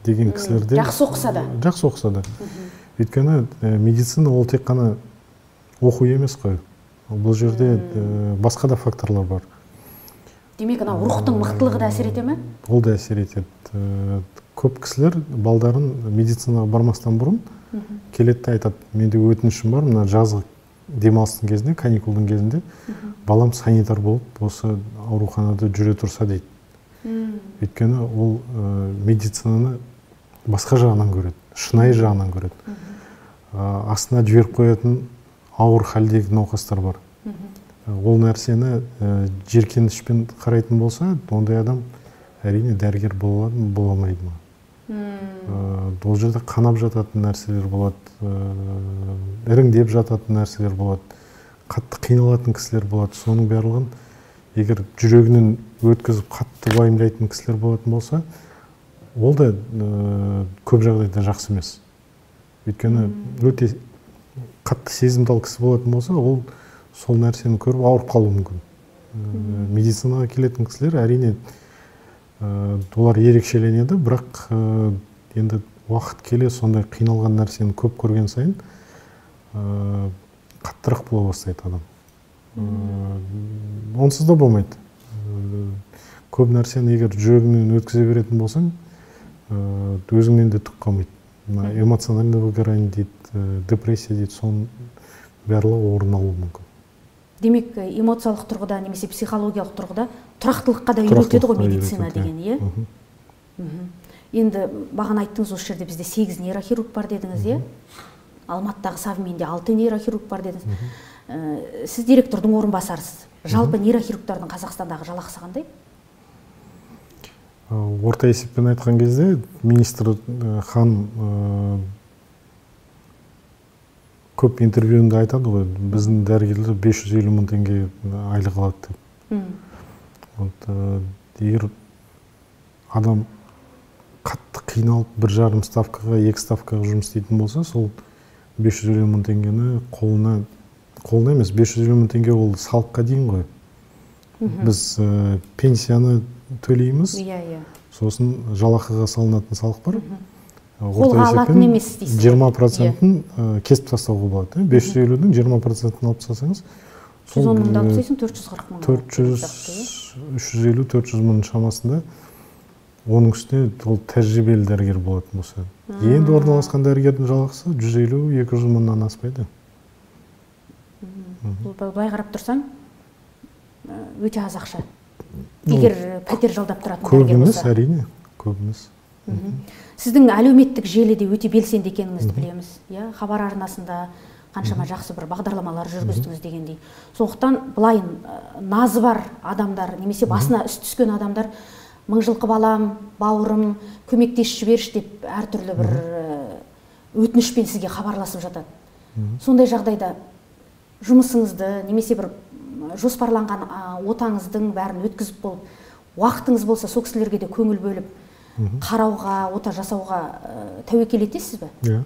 деген кісілерде. Жақсы оқыса да. Жақсы оқыса да. Өйткені медицина ол тек қана оқу емес қой, бұл жерде басқа да факторлар бар. Демек, анау рухтың мықтылығы да әсер ете ме? Ол да әсер етеді. Көп кісілер балдарын медицинаға бармастан бұрын келеді де айтады: менде өтінішім бар, мына жазғы демалыстың кезінде, каникулдың кезінде балам санитар болып осы ауруханада жүре тұрса дейді. Өйткені ол медицинаны басқа жағынан көреді, шынайы жағынан көреді. Астына жіберіп қоятын ауыр халдегі науқастар бар. Ол нәрсені жеркенішпен қарайтын болса, ондай адам әрине дәрігер бола алады ма, бола алмайды ма? Ол жерде қанап жататын нәрселер болады, іріңдеп жататын нәрселер болады, қатты қиналатын кісілер болады. Соның барлығын егер жүрегінен өткізіп, қатты уайымдайтын кісілер болатын болса, ол да көп жағдайда жақсы емес. Өйткені өте қатты сезімтал кісі болатын болса, ол сол нәрсені көріп ауырып қалуы мүмкін. Медицинаға келетін кісілер, әрине, олар ерекшеленеді, бірақ енді уақыт келе сондай қиналған нәрсені көп көрген сайын қаттырақ бола бастайды адам. Онсыз да болмайды. Көп нәрсені егер жүрегіңнен өткізе беретін болсаң, өзіңнен де түк қалмайды. Мына эмоциональный выгорание дейді, депрессия дейді, соның барлығы орын алуы мүмкін. Демек, эмоциялық тұрғыда немесе психологиялық тұрғыда тұрақтылыққа да үйретеді ғой Тұрақтылыққа медицина үйретеді, деген, иә? Мхм. Енді бағана айттыңыз, осы жерде бізде сегіз нейрохирург бар дедіңіз, иә? Алматыдағы Совменде алты нейрохирург бар дедіңіз. Сіз директордың орынбасарысыз. Жалпы нейрохирургтардың Қазақстандағы жалақысы қандай? Орта есеппен айтқан кезде, министр ханым көп интервьюінде айтады ғой, біздің дәрігерлер 550 мың теңге айлық алады деп. Вот, егер адам қатты қиналып 1,5 ставкаға, 2 ставкаға жұмыс істейтін болса, сол 550 мың теңгені қолына емес, 550 мың теңге ол салыққа дейін ғой. Біз пенсияны төлейміз, иә иә сосын жалақыға салынатын салық бар. Қолға алатын емес дейсіз ғой. 20%-ін кесіп тастауға болады. 550-дің 20%-ін алып тастасаңыз, 110 мыңды алып тастайсың, 440 мың. 400, 350, 400 мың шамасында. Оның үстіне ол тәжірибелі дәрігер болатын болса. Енді орналасқан дәрігердің жалақысы 150-200 мыңнан аспайды. Былай қарап тұрсаң, өте аз ақша. Егер пәтер жалдап тұратын дәрігер болса. Көп емес, әрине, көп емес. Сіздің әлеуметтік желіде өте белсенді екеніңізді білеміз. Хабар арнасында қаншама жақсы бір бағдарламалар жүргіздіңіз дегендей. Сондықтан былай назы бар адамдар, немесе басына іс түскен адамдар мың жылқы балам, бауырым, көмектесіп жіберші деп әртүрлі бір өтінішпен сізге хабарласып жатады. Сондай жағдайда жұмысыңызды немесе бір жоспарланған отаңыздың бәрін өткізіп болып, уақытыңыз болса сол кісілерге де көңіл бөліп, қарауға, ота жасауға тәуекел етесіз бе? Иә.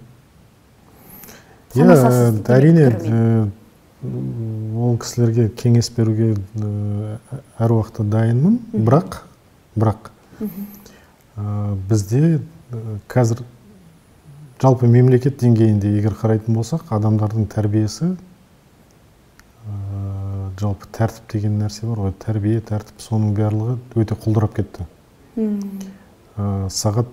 Әрине, ол кісілерге кеңес беруге әр уақытта дайынмын, бірақ бізде қазір жалпы мемлекет деңгейінде егер қарайтын болсақ, адамдардың тәрбиесі, жалпы тәртіп деген нәрсе бар ғой, тәрбие, тәртіп, соның барлығы өте құлдырап кетті. Сағат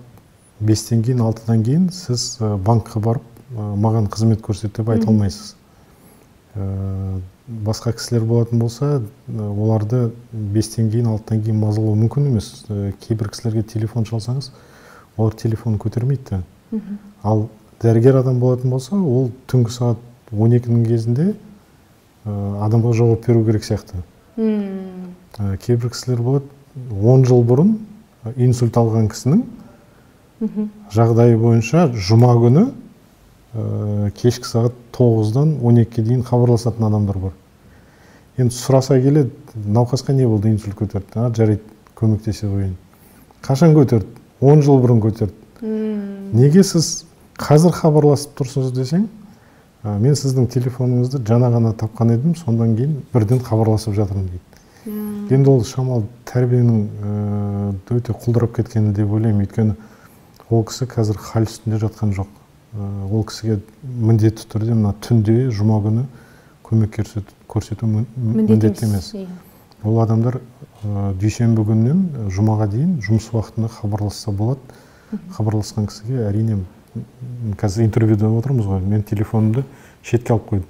5-тен кейін, 6-дан кейін сіз банкқа барып, маған қызмет көрсет деп айта алмайсыз. Басқа кісілер болатын болса, оларды 5-тен кейін, 6-тан кейін мазалау мүмкін емес. Кейбір кісілерге телефон шалсаңыз, олар телефон көтермейді. Ал дәрігер адам болатын болса, ол түнгі сағат 12-нің кезінде адамға жауап беру керек сияқты. Кейбір кісілер болады, 10 жыл бұрын инсульт алған кісінің жағдайы бойынша жұма күні кешкі сағат 9-дан 12-ге дейін хабарласатын адамдар бар. Енді сұраса келе, науқасқа не болды, инсульт көтерді, жарайды, көмектесе қояйын. Қашан көтерді? 10 жыл бұрын көтерді. Неге сіз қазір хабарласып тұрсыз десең, мен сіздің телефоныңызды жаңа ғана тапқан едім, сондан кейін бірден хабарласып жатырмын дейді. Енді ол шамалы тәрбиенің өте құлдырап кеткені деп ойлаймын, өйткені ол кісі қазір хал үстінде жатқан жоқ. Ол кісіге міндетті түрде мына түнде, жұма күні көмек көрсету міндетті емес. Ол адамдар дүйсенбі күнінен жұмаға дейін жұмыс уақытында хабарласса болады. Хабарласқан кісіге әрине, қазір интервьюда отырмыз ғой, мен телефонымды шетке алып қойдым.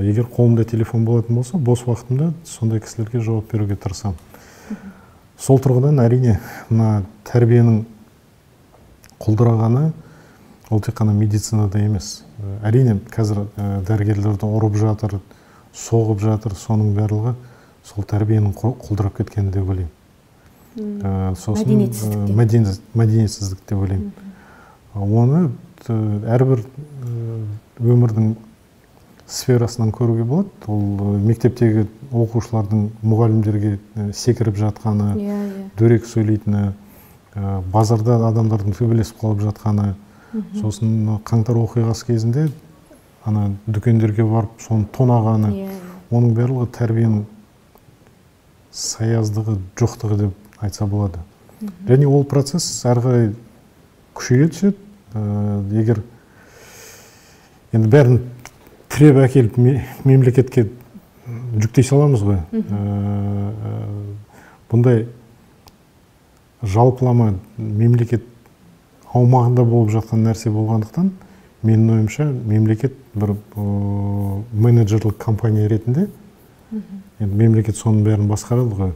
Егер қолымда телефон болатын болса, бос уақытымда сондай кісілерге жауап беруге тырысамын. Сол тұрғыдан әрине мына тәрбиенің құлдырағаны ол тек қана медицинада емес. Әрине қазір дәрігерлерді ұрып жатыр, соғып жатыр, соның барлығы сол тәрбиенің құлдырап кеткені деп ойлаймын. Сосын мәдениетсіздік деп ойлаймын. Оны әрбір өмірдің сферасынан көруге болады. Ол мектептегі оқушылардың мұғалімдерге секіріп жатқаны, дөрекі сөйлейтіні, базарда адамдардың төбелесіп қалып жатқаны, сосын қаңтар оқиғасы кезінде ана дүкендерге барып соны тонағаны, оның барлығы тәрбиенің саяздығы, жоқтығы деп айтса болады. Және ол процесс әрі қарай күшейе түседі. Егер енді бәрін тіреп әкеліп мемлекетке жүктей саламыз ғой. Бұндай жалпылама мемлекет аумағында болып жатқан нәрсе болғандықтан, менің ойымша, мемлекет бір менеджерлік компания ретінде, енді мемлекет соның бәрін басқарады ғой,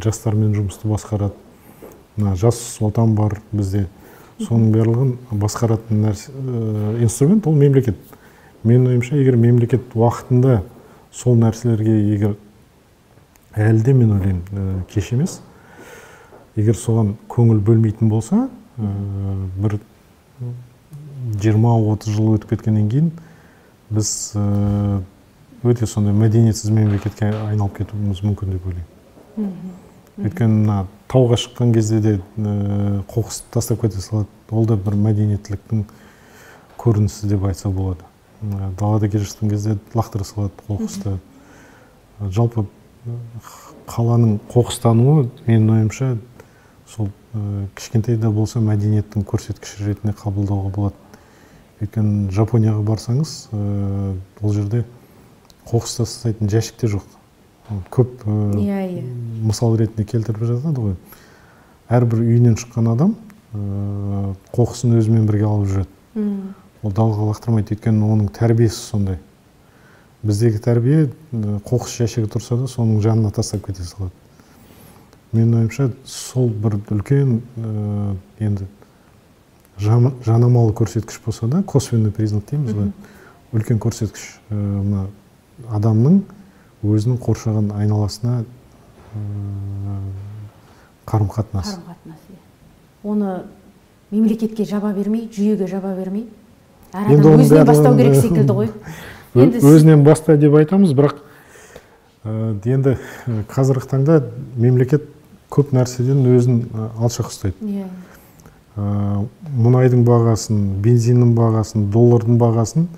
жастармен жұмысты басқарады, жас отан бар бізде, соның барлығын басқаратын инструмент ол мемлекет. Менің ойымша, егер мемлекет уақытында сол нәрселерге, егер әлі де мен ойлаймын, кеш емес, егер соған көңіл бөлмейтін болса, бір 20-30 жыл өтіп кеткеннен кейін біз өте сондай мәдениетсіз мемлекетке айналып кетуіміз мүмкін деп ойлаймын. Өйткені мына тауға шыққан кезде де қоқыс тастап кете салады, ол да бір мәдениеттіліктің көрінісі деп айтса болады. Далада келе жатқан кезде лақтыра салады қоқысты. Жалпы қаланың қоқыстануы, менің ойымша, сол кішкентай да болса мәдениеттің көрсеткіші ретінде қабылдауға болады. Өйткені Жапонияға барсаңыз, ол жерде қоқыс тастайтын жәшік те жоқ. Көп мысал ретінде келтіріп жатады ғой. Әрбір үйінен шыққан адам қоқысын өзімен бірге алып жүреді. Ол далаға лақтырмайды, өйткені оның тәрбиесі сондай. Біздегі тәрбие қоқыс жәшігі тұрса да соның жанына тастап кете салады. Менің ойымша, сол бір үлкен енді жанамалы көрсеткіш болса да, косвенный признак дейміз ғой, үлкен көрсеткіш мына адамның өзінің қоршаған айналасына қарым-қатынасы. Қарым-қатынасы. Оны мемлекетке жаба бермей, жүйеге жаба бермей, әр адам өзінен бастау керек секілді ғой. Өзінен баста деп айтамыз, бірақ енді қазіргі таңда мемлекет көп нәрседен өзін алшақ ұстайды. Мұнайдың бағасын, бензиннің бағасын, доллардың бағасын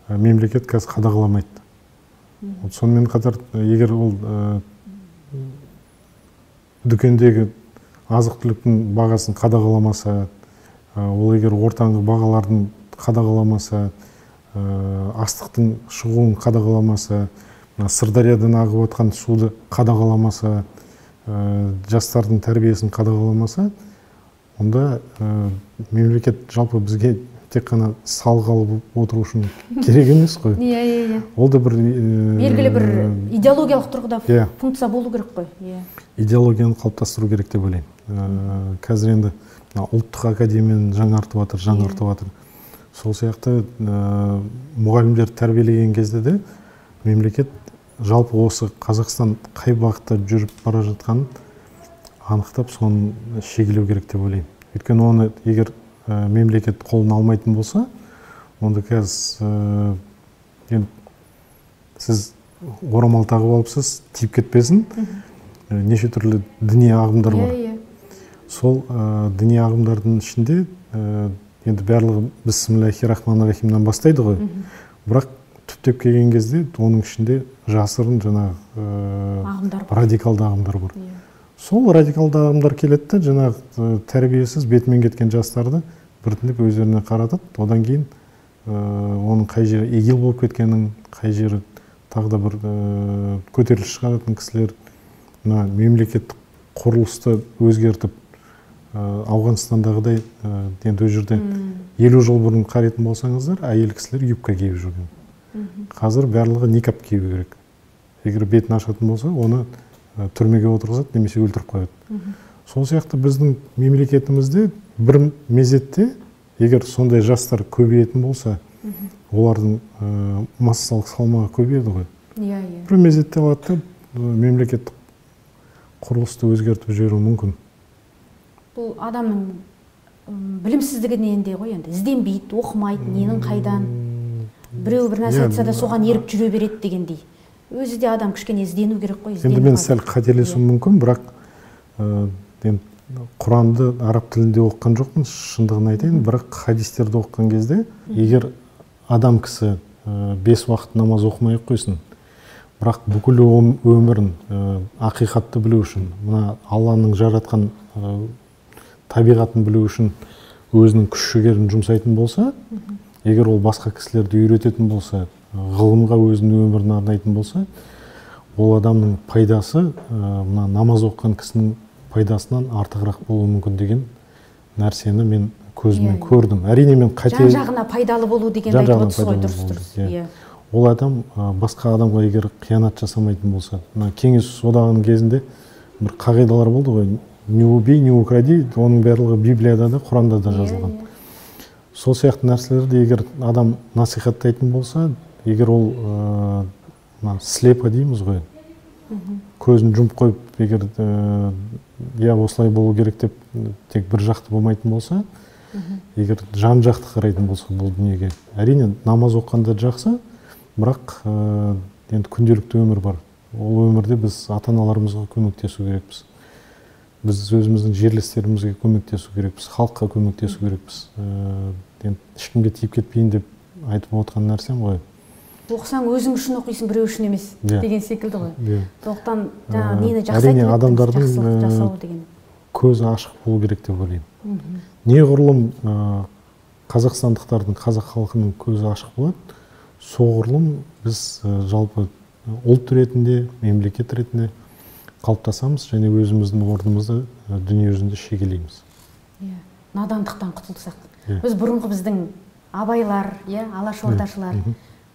мемлекет қазір қадағаламайды. Сонымен қатар, егер ол дүкендегі азық-түліктің бағасын қадағаламаса, ол егер ортаңғы бағалардың қадағаламаса, астықтың шығуын қадағаламаса, Сырдариядан ағып отқан суды қадағаламаса, жастардың тәрбиесін қадағаламаса, онда мемлекет жалпы бізге тек қана салық алып отыру үшін керек емес қой. Иә. Ол да бір белгілі бір идеологиялық тұрғыда функция болу керек қой. Идеологияны қалыптастыру керек деп ойлаймын. Қазір енді ұлттық академияны жаңартып жатыр. Сол сияқты мұғалімдерді тәрбиелеген кезде де мемлекет жалпы осы Қазақстан қай бағытта жүріп бара жатқанын анықтап, соны шегелеу керек деп ойлаймын. Өйткені оны егер мемлекет қолына алмайтын болса, онда қазір енді сіз орамал тағып алыпсыз, тиіп кетпесін, неше түрлі діни ағымдар бар. Сол діни ағымдардың ішінде енді барлығы бисмиллахи-рахмани-рахимнан бастайды ғой. Бірақ түптеп келген кезде оның ішінде жасырын жаңағы радикалды ағымдар бар. Сол радикалды ағымдар келеді де, жаңағы тәрбиесіз бетімен кеткен жастарды біртіндеп өздеріне қаратады. Одан кейін оның қай жері ИГИЛ болып кеткенін, қай жері тағы да бір көтеріліс шығаратын кісілер, мына мемлекеттік құрылысты өзгертіп, Ауғанстандағыдай, енді ол жерде 50 жыл бұрын қарайтын болсаңыздар, әйел кісілер юбка киіп жүрген. Қазір барлығы никап кию керек. Егер бетін ашатын болса, оны түрмеге отырғызады немесе өлтіріп қояды. Сол сияқты біздің мемлекетімізде бір мезетте, егер сондай жастар көбейетін болса, олардың массалық салмағы көбейеді ғой. Бір мезетте алады да мемлекеттік құрылысты өзгертіп жіберуі мүмкін. Бұл адамның білімсіздігінен де ғой енді, ізденбейді, оқымайды, ненің қайдан. Біреу бір нәрсе айтса да соған еріп жүре береді дегендей. Өзі де адам кішкене іздену керек қой. Енді мен сәл қателесуім мүмкін, бірақ енді Құранды араб тілінде оқыған жоқпын, шындығын айтайын, бірақ хадистерді оқыған кезде, егер адам кісі 5 уақыт намаз оқымай қойсын, бірақ бүкіл өмірін ақиқатты білу үшін, мына Алланың жаратқан табиғатын білу үшін өзінің күш жігерін жұмсайтын болса, егер ол басқа кісілерді үйрететін болса, ғылымға өзінің өмірін арнайтын болса, ол адамның пайдасы мына намаз оқыған кісінің пайдасынан артығырақ болуы мүмкін деген нәрсені мен көзіммен көрдім. Әрине мен қате... Жан жағына пайдалы болу дегенді айтып отырсыз ғой, дұрыс. Ол адам басқа адамға егер қиянат жасамайтын болса, мына Кеңес одағының кезінде бір қағидалар болды ғой, не убей, не укради, оның барлығы Библияда да, Құранда да жазылған. Сол сияқты нәрселерді егер адам насихаттайтын болса, егер ол слепо дейміз ғой, көзін жұмып қойып, егер я осылай болу керек деп тек бір жақты болмайтын болса, егер жан жақты қарайтын болса бұл дүниеге, әрине намаз оқығанда жақсы, бірақ енді күнделікті өмір бар. Ол өмірде біз ата-аналарымызға көмектесу керекпіз. Біз өзіміздің жерлестерімізге көмектесу керекпіз, халыққа көмектесу керекпіз. Енді ешкімге тиіп кетпейін деп айтып отқан нәрсем ғой. Оқысаң өзің үшін оқисың, біреу үшін емес деген секілді ғой. Сондықтан жаңағы нені жақсы айтып, адамдардың жақсылық жасау деген. Көзі ашық болу керек деп ойлаймын. Неғұрлым қазақстандықтардың, қазақ халқының көзі ашық болады, соғұрлым біз жалпы ұлт ретінде, мемлекет ретінде қалыптасамыз және өзіміздің орнымызды дүние жүзінде шегелейміз. Иә, надандықтан құтылсақ. Біз бұрынғы біздің абайлар, иә, алашордашылар,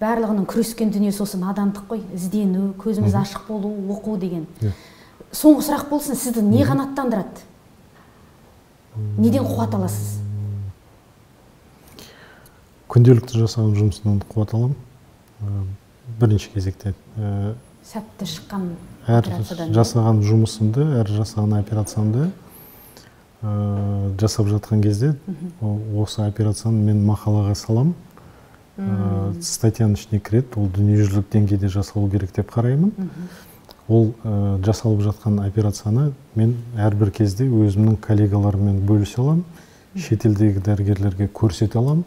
барлығының күрескен дүниесі осы надандық қой, іздену, көзіміз ашық болу, оқу деген. Соңғы сұрақ болсын, сізді не қанаттандырады? Неден қуат аласыз? Күнделікті жасаған жұмысымнан қуат аламын. Бірінші кезекте сәтті шыққан әр жасаған жұмысымды, әр жасаған операциямды жасап жатқан кезде осы операцияны мен мақалаға салам, статьяның ішіне кіреді, ол дүниежүзілік деңгейде жасалу керек деп қараймын. Ол жасалып жатқан операцияны мен әрбір кезде өзімнің коллегаларыммен бөлісе аламын, шетелдегі дәрігерлерге көрсете аламын.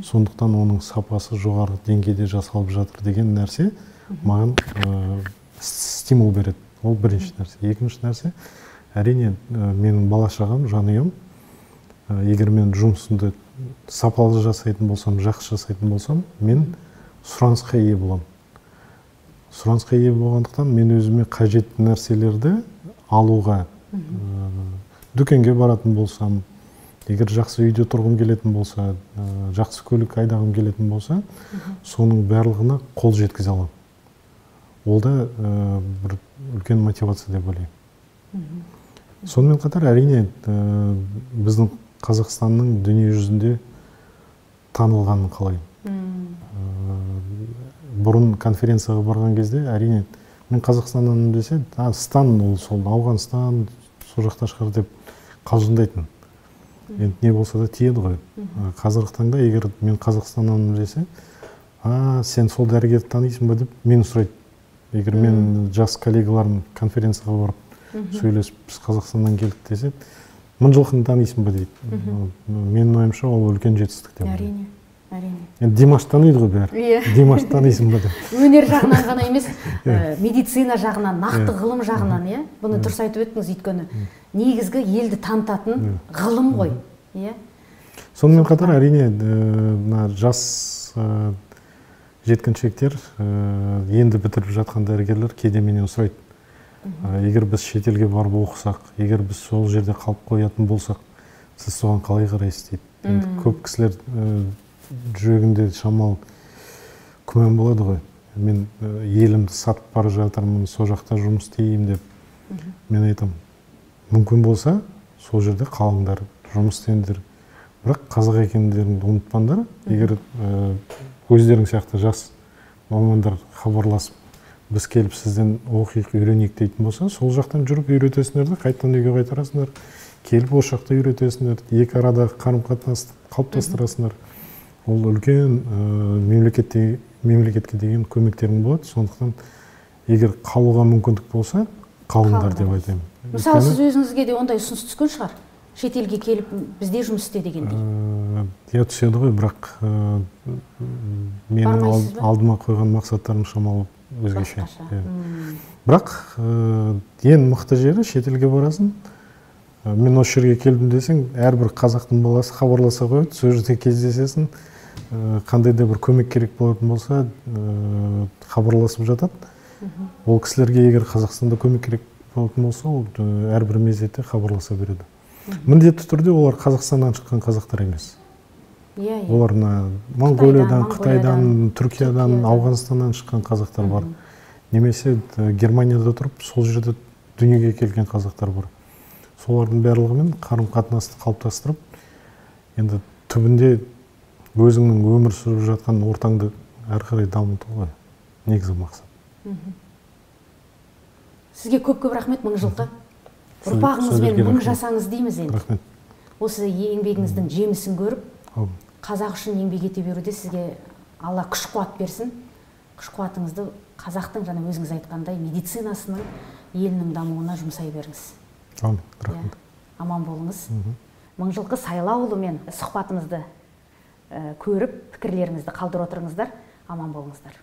Сондықтан оның сапасы жоғары деңгейде жасалып жатыр деген нәрсе маған стимул береді. Ол бірінші нәрсе. Екінші нәрсе, әрине, менің бала шағам, жанұям. Егер мен жұмысымды сапалы жасайтын болсам, жақсы жасайтын болсам, мен сұранысқа ие боламын. Сұранысқа ие болғандықтан мен өзіме қажетті нәрселерді алуға, дүкенге баратын болсам, егер жақсы үйде тұрғым келетін болса, жақсы көлік айдағым келетін болса, соның барлығына қол жеткізе аламын. Ол да бір үлкен мотивация деп ойлаймын. Сонымен қатар, әрине, біздің Қазақстанның дүние жүзінде танылғанын қалаймын. Бұрын конференцияға барған кезде, әрине, мен Қазақстаннан десе, стан ол сол Ауғанстан, сол жақта шығар деп қалжыңдайтын. Енді не болса да тиеді ғой. Қазіргі таңда егер мен Қазақстаннан десе, сен сол дәрігерді танисың ба деп мені сұрайды. Егер мен жас коллегаларым конференцияға барып сөйлесіп, біз Қазақстаннан келдік десе, Мыңжылқыны танисың ба дейді. Менің ойымша, ол үлкен жетістік деп. Әрине, әрине. Енді Димаш таниды ғой бәрі. Димаш танисың ба деп. Өнер жағынан ғана емес, медицина жағынан, нақты ғылым жағынан, иә. Бұны дұрыс айтып өттіңіз, өйткені негізгі елді танытатын ғылым ғой, иә. Сонымен қатар, әрине, мына жас жеткіншектер, енді бітіріп жатқан дәрігерлер кейде менен сұрайды. Егер біз шетелге барып оқысақ, егер біз сол жерде қалып қоятын болсақ, сіз соған қалай қарайсыз дейді. Енді көп кісілер жүрегінде шамалы күмән болады ғой. Мен елімді сатып бара жатырмын, сол жақта жұмыс істеймін деп. Мен айтамын, мүмкін болса, сол жерде қалыңдар, жұмыс істеңдер. Бірақ қазақ екендеріңді ұмытпаңдар. Егер өздерің сияқты жас мамандар хабарласып, біз келіп сізден оқиық, үйренейік дейтін болса, сол жақтан жүріп үйретесіңдер де, қайтадан үйге қайтарасыңдар, келіп осы жақта үйретесіңдер, екі арадағы қарым-қатынасты қалыптастырасыңдар. Ол үлкен мемлекетке деген көмектерің болады. Сондықтан егер қалуға мүмкіндік болса, қалыңдар деп айтаймын. Мысалы, сіз өзіңізге де ондай ұсыныс түскен шығар? Шетелге келіп бізде жұмыс істе дегендей. Иә, түседі ғой, бірақ менің алдыма қойған мақсаттарым шамалы өзгеше. Бірақ ең мықты жері шетелге барасың. Мен осы жерге келдім десең, әрбір қазақтың баласы хабарласа қояды, сол жерде кездесесің, қандай да бір көмек керек болатын болса, хабарласып жатады. Ол кісілерге егер Қазақстанда көмек керек болатын болса, ол әрбір мезетте хабарласа береді. Міндетті түрде олар Қазақстаннан шыққан қазақтар емес. Олар Моңғолиядан, Қытайдан, Түркиядан, Ауғанстаннан шыққан қазақтар бар. Немесе Германияда тұрып, сол жерде дүниеге келген қазақтар бар. Солардың барлығымен қарым-қатынасты қалыптастырып, енді түбінде өзіңнің өмір сүріп жатқан ортаңды әрі қарай дамыту ғой негізгі мақсат. Сізге көп-көп рахмет, Мыңжылқы. Ұрпағыңызбен мың жасаңыз дейміз енді. Рахмет. Осы еңбегіңіздің жемісін көріп, қазақ үшін еңбек ете беруде сізге Алла күш қуат берсін. Күш қуатыңызды қазақтың, жаңа өзіңіз айтқандай, медицинасының, елінің дамуына жұмсай беріңіз. Әмин, рахмет. Аман болыңыз. Мыңжылқы Сайлауұлымен сұхбатымызды көріп, пікірлеріңізді қалдырып отырыңыздар. Аман болыңыздар.